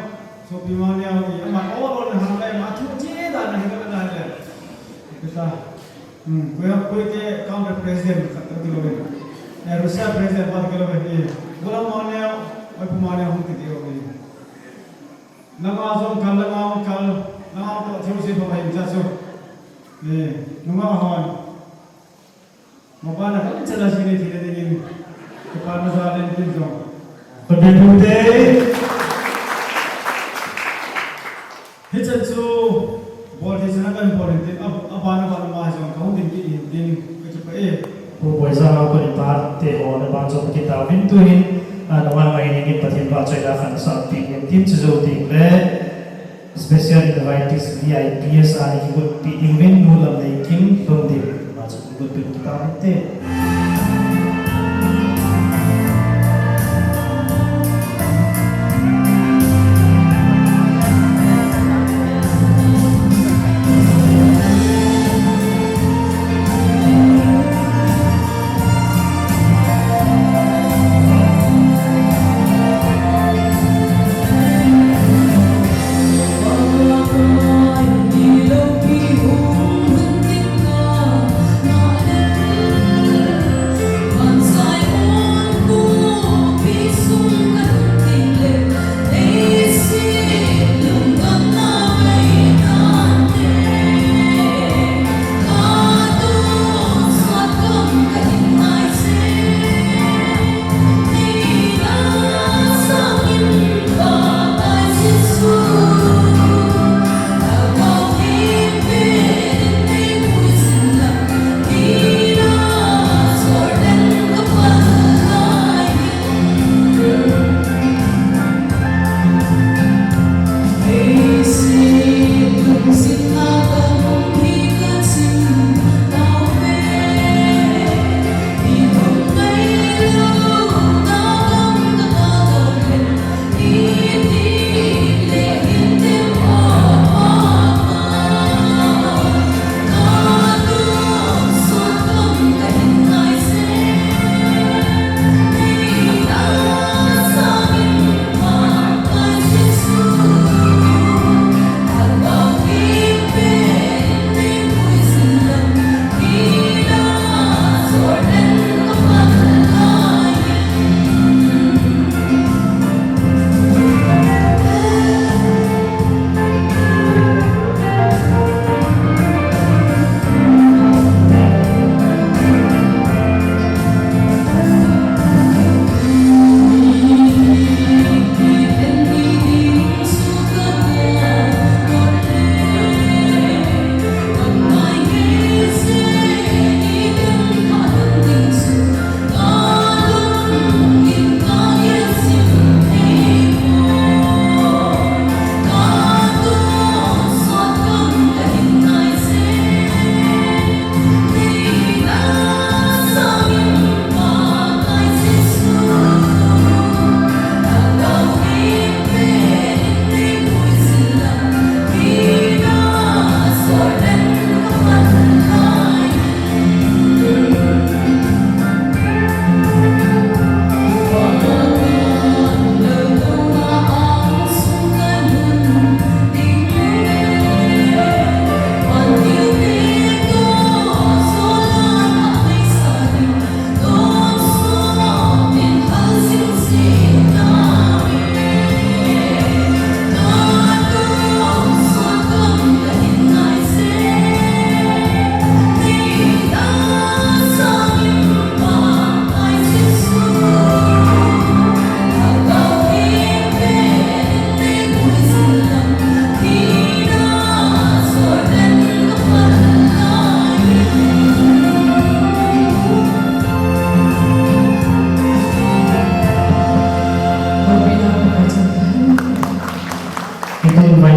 Sopi Mangneo, i ama all, all na hang lai, ma thu che dan a hin ka na le. Kita, hmm, ko ya, ko ke counter president khat to kilo ben. Eh, Russia president pat kilo ben, i Golhang Mangneo, oi pu Mangneo hung ti di o ni. Nanga jong kal, nanga jong kal, nanga to thiu si pa hin cha so. Eh, nunga hon. Mabana ka chala sini thina dingin. Kipana jalen tin jong. Khut beh pute. Hichan chu bol thei chana kan bol in tin, ab-, abana bana ma jong ka hung ding kit in tin, ka kipa e. Pu Boiza ma ko ni pa te ho na ban jong kitauvin tuhin, a, na ma ma in Pathen vahchoina khansa pi in tin chu jou ding le. Special invitees V I Ps ani kigotpi diuvin Nu Lamneikim Lhomdim. Ama chu kigotpi kit tauvin te.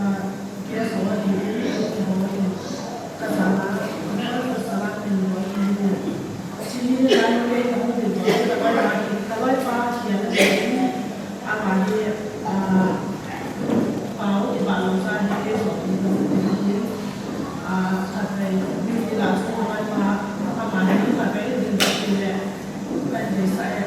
ah, guest ho ahin, ahin ho ahin, kasanga, kasanga min ho ahin. Chini lai pe ka hung din ho, ka lai ahin, ka lai pa kian ahin, ama hi, ah, pao i ba lo sa hi ke so ni ko ni, ah, khatvei, ni la so ka lai pa, ama hi khatvei din ba ni le, kan de sa e.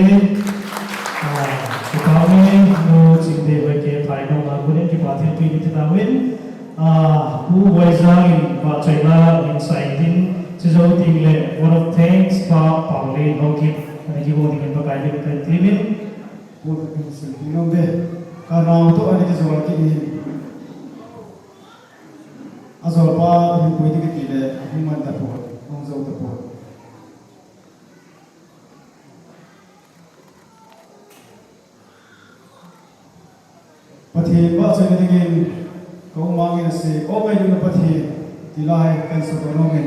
Ah, kipah e, nu Chingdei Hoike Phainong a konin kipa thilpeh in ti tauvin. Ah, Pu Boijang in vahchoina hin seiyin tin, chujou tengle word of thanks Pa Paolen Haokip ana kihou dingin Pakai min in kahin temin. Pu Pakai min in seiyin tin, kanao toh ana kijou kit in. Ajolpa hin pui ding kiti le, ahung man tapon, ahung jou tapon. Pathen vahchoina dingin, ka um a ngin asei, O ngailutna Pathen, ti lai, kahin seidoh nom e.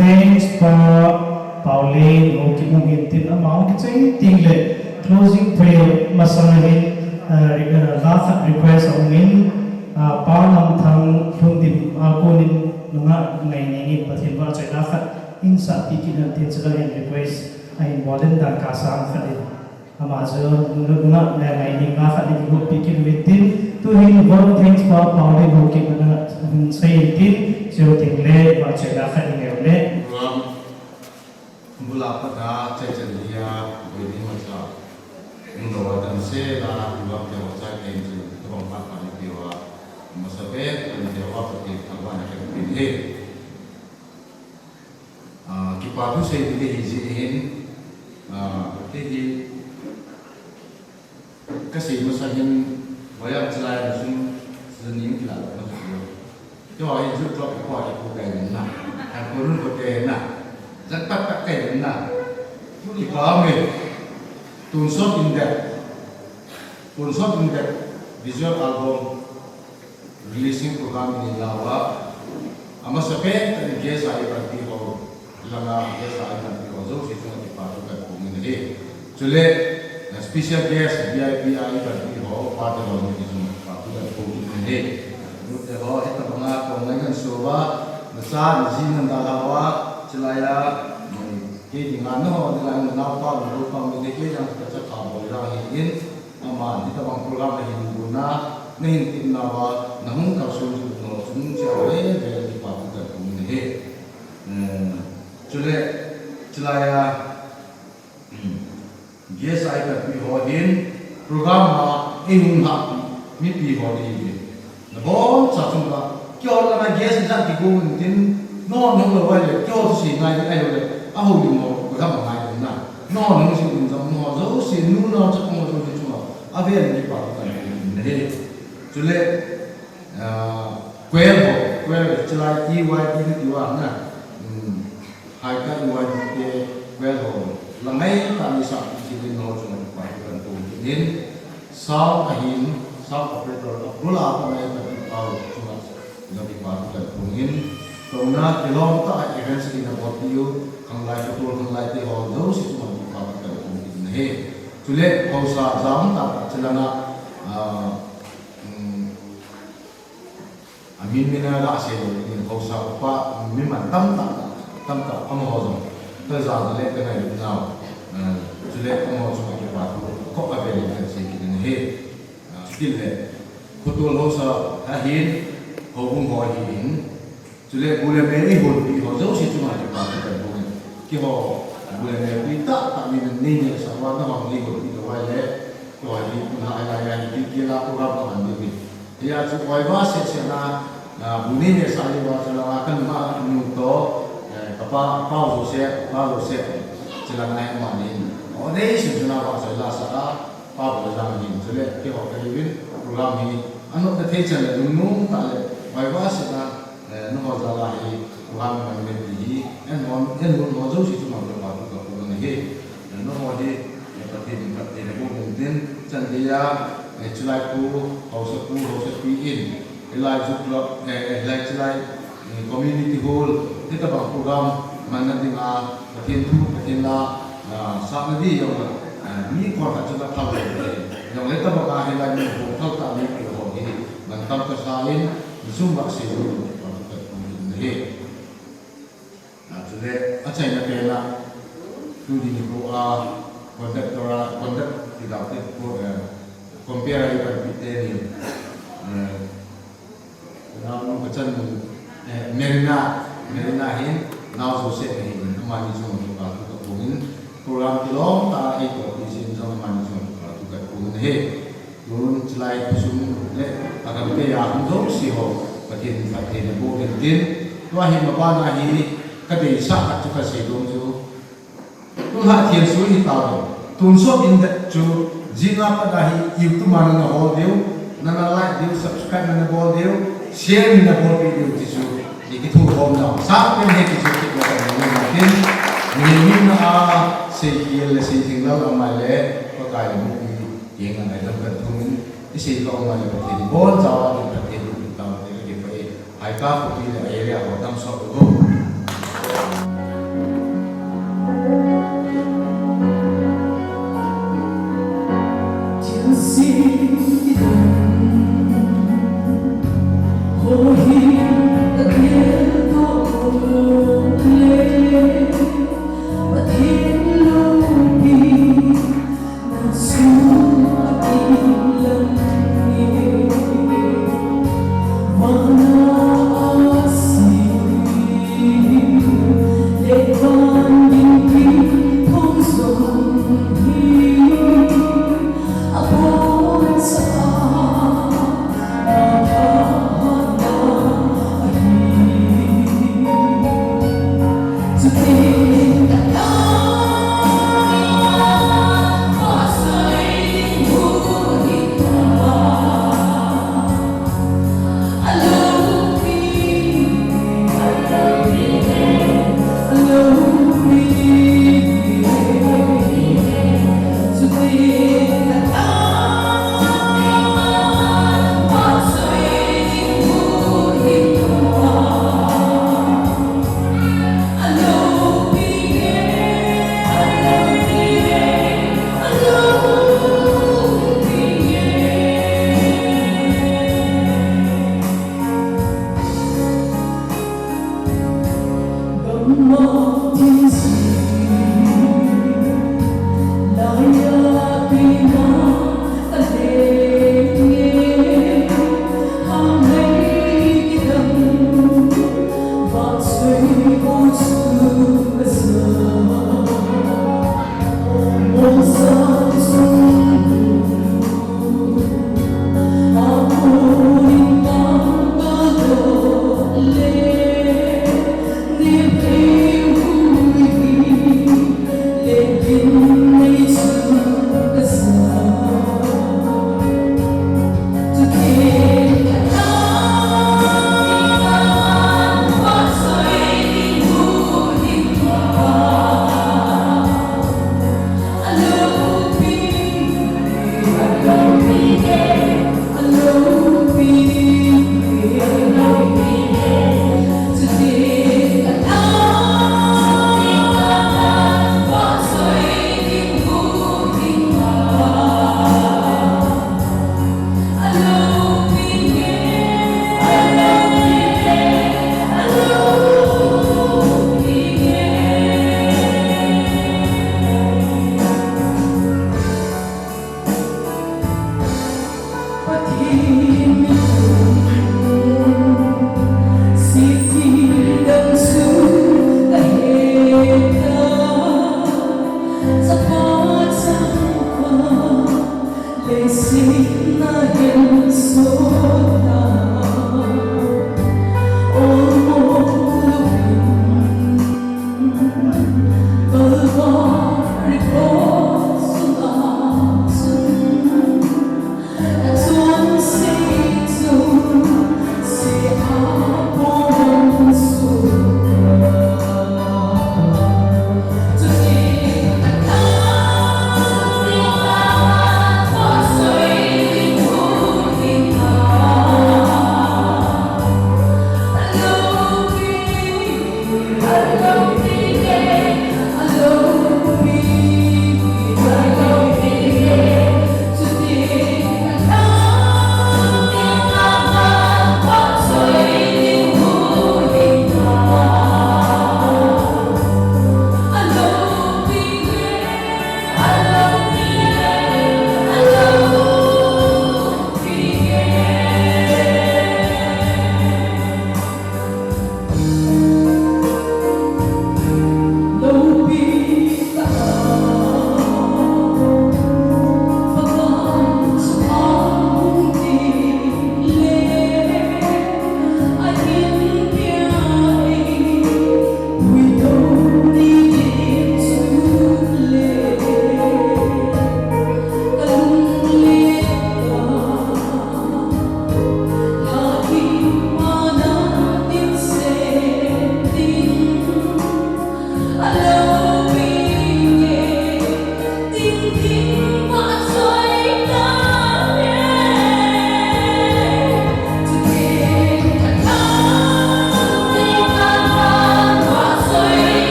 Thanks for Paolen Haokip hung hin tin, ama hung kichai tengle closing prayer masang hin, uh, re-, uh, la khat request aum in, uh, Pa Lamthang Lhundim a konin nungah Ngaineng in Pathen vahchoina khat hin sahpeh kit in tin, chulai hin request ahin bol in, dangka sang khat in. Ama chu nungah, eh, Ngaineng a khat in kihoupi kit uvin tin, tuhin word of thanks for Paolen Haokip ana hin sei in tin, chujou tengle vahchoina khat in neo le. Ada chai chan dia, bui ni masa. Indo wa tan se la, iwa ke wa chai ken chu, to bang pa pa ni ke wa. Masa pe, tan ke wa pa ke, ta wa na ke pe he. Ah, kipa thu sei di hi ji hin. Ah, te hi. Ka sei masa hin, wayang chilai na sung, sung ning kila lo masa lo. Kyo ai ju tlok ko ai ko kai na. Ai ko nun ko te na. Zat pat pat kai na. Ki pa me. Tun sot in depth. Tun sot in depth. Visual album. Releasing program in lawa. Amasa pen, guest a iban pi ho. Langa guest a iban pi ho. Jouse chunga kipa thu kahin pung in ahi. Chule, eh, special guest, V I P a iban pi ho. Pa te ho, ni chunga kipa thu kahin pung in ahi. Nu te ho, hita banga, kong ngai kan so wa. Na sa, na ji nan da la wa. Chilai a, mm, ke di nga no, ni la na pa, na pa, ni ke yang ka cha pa bo la hi in. Aman, hitabang program na hin buna, na hin tin na wa, na hung kal sun chu no, chung chia ve ve kipa thu kahin pung in ahi. Eh, chule, chilai a, hmm, guest a iban pi ho hin, program a, i hung ha, mipi ho ni ve. Na bon cha chung la, kyo la na guest jan ki gung tin, no, no lo wa le, kyo si ngai ni ai lo le, a ho ni mo, ko ha ma ngai na. No, no si ni jong no, jouse, nu no cha ko jouse chung la, a ve ni pa ta ni ne. Chule, ah, kwel ho, kwel chilai ti wa ti ti wa na. Hmm. Hai ka Y Y D te kwel ho. Langai ta ni sa ti si ni no chung pa kan tu ni. Sound ahin, sound operator, a bula pa ngai ka ti pau, chunga, na ti pa tu kan pung in. Tuna, kilom ta a events in a bot tiu, khanglai photo, khanglai te ho, jouse chunga ti pa tu kan pung in ahi. Chule, hausa, jam ta, chilanga, ah, mm, Amin mina la se lo ni hausa upa mi man tam tam, tam tam amaho jong. Ka ja le ka ngai nau. Eh, chule amaho jong kipa thu ko a ve le ka se ki ni he. Eh, still le. Khutul hausa ahin, houbung ho ahin. Chule bu le me i hon pi ho jouse chunga kipa thu ka bu. Keiho, bu le me pi ta ta ni ni ni sa wa na hong li hon pi lo wa le. Ko hi, na ai la ya hi, ki la program ka man ni. Hia chu oi va se se na, na bu ni ne sa ni va chu la kan ma nu to, eh, ka pa, pa zo se, pa zo se. Chu la ngai ma ni. O dei su chu na va sa la sa a, pa bo la ni. Chu le, ki ho ka hi win, program hi. Ano ka thei chan le, nung nung ta le, oi va se na, Eh, nangho jal a hi, program man le ti hi, en hon, en hon ho jouse chunga kipa thu ka pung in ahi. Eh, nangho hi, eh, Pathen, Pathen a bou in tin, chan dia, eh, chilai pu, hausa pu, hausa pi in, hilai ju club, eh, hilai chilai, eh, community hall, hitabang program, man na dinga, Pathen thu, Pathen la, ah, sa na di jong, ah, mi kon ha chu na phal le, jong le tabang a hilai mi ho phal ta mi pi ho hi, man tam ka sa in, Zumba se lo, pa tu ka tu ni he. A tu le, a chai na pe na, tu di ni ko a, conductor a, conduct ti da te ko, eh, compare a iban pi te ni. Eh, na no ka chan, eh, Merina, Merina hin, nau so se ni hin, ama ni so ni pa tu ka pung in, program kilom ta, eh, ko ti sin so ama ni so ni pa tu ka pung in he. Tun chilai khosung le a gamkai a hung jouse ho, Pathen, Pathen a bou in tin. Tua hi maban a hi ka deisah khat chu ka sei dong chu. Tun ha thiam sui hi tao. Tun sot in det chu, jing a pat a hi YouTube a na na hol diu, na na like diu, subscribe na na bol diu, share na na bol pi diu ti chu. Ni ki thu hom na. Sa pen he ki chu ki na na na tin. Ni ni na a sei ki le sei thing la la mai le, ko kai mu ki. Kei ngai dam kan thum in, i sei lou ngai le Pathen, bon chawa le Pathen, tao te ka kipah e. Hai ka khopi le area ho dam sot lo.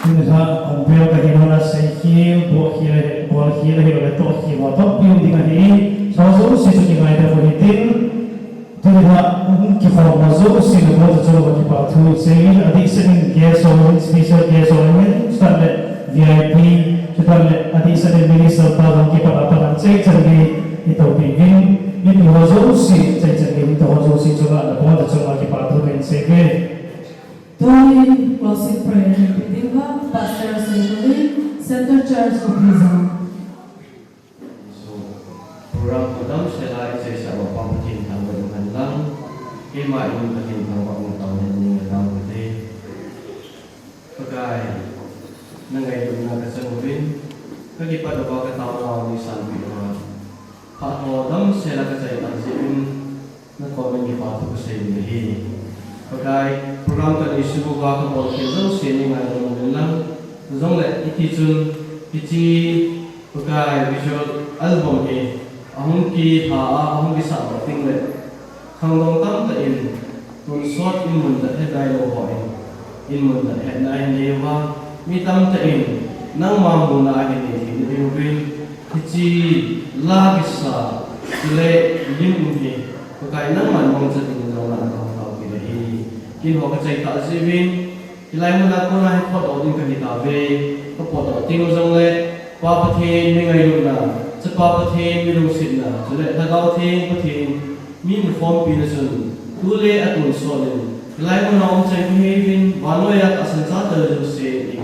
Tuni kha, um, peo ka hi nona sei hi, bo hi le, bo hi le hi le to hi, bo to piu ding ahi. Sa zo si chu ki ngai ta bo hi tin. Tuni kha, um, ki form na zo si le bo ta zo ki pa thu sei, adih se in guest ho, special guest ho, in, chutah le V I P, chutah le adih se in minister pa ho ki pa pa na sei chan ki, i to pi vin, mi tu ho zo si, sei chan ki, mi tu ho zo si chu la, na bo ta zo ki pa thu in sei ke. Tuni closing prayer hi piding ba, Pastor Singh Tuli, Center Church of Luzon. So, program ko damsel a ichai sah uva Pamuti Keima in Pathen thangvah in taona nei ding ahi. Pakai, na ngailutna ka chang uvin, ka kipat uva ka taona u nei sanpeh uva, phat ho damsel a ka chai tah jeh in, na koma kipa thu ka sei ding ahi. Pakai, program ka nei sung uva ka bol khel jouse nei ngailutna uvin lang, jongle iti chun, hiche Pakai, visual album hi ahung kilha a, ahung kisah teng le, khangdong tamtah in tonsot in mun jat het nailou hon, in mun jat hetna ahin nei uva, mi tamtah in nangma muna ahin nei thei diuvin, hiche la kisa, chule lim um hi, Pakai nangman mangcha dingin nangma nahung tao kit ahi. Kin ho ka chai tah jeh uvin, hilai muna kona hi potdoh ding kahi tauve, ka potdoh teng jongle, Pa Pathen mi ngailutna, Chapa Pathen mi lungsetna, chule Lhagao Theng Pathen mi umkhompi na chun, tu le atonsot in, hilai muna um chai kahiuvin, vannoi a tahsan chate jouse,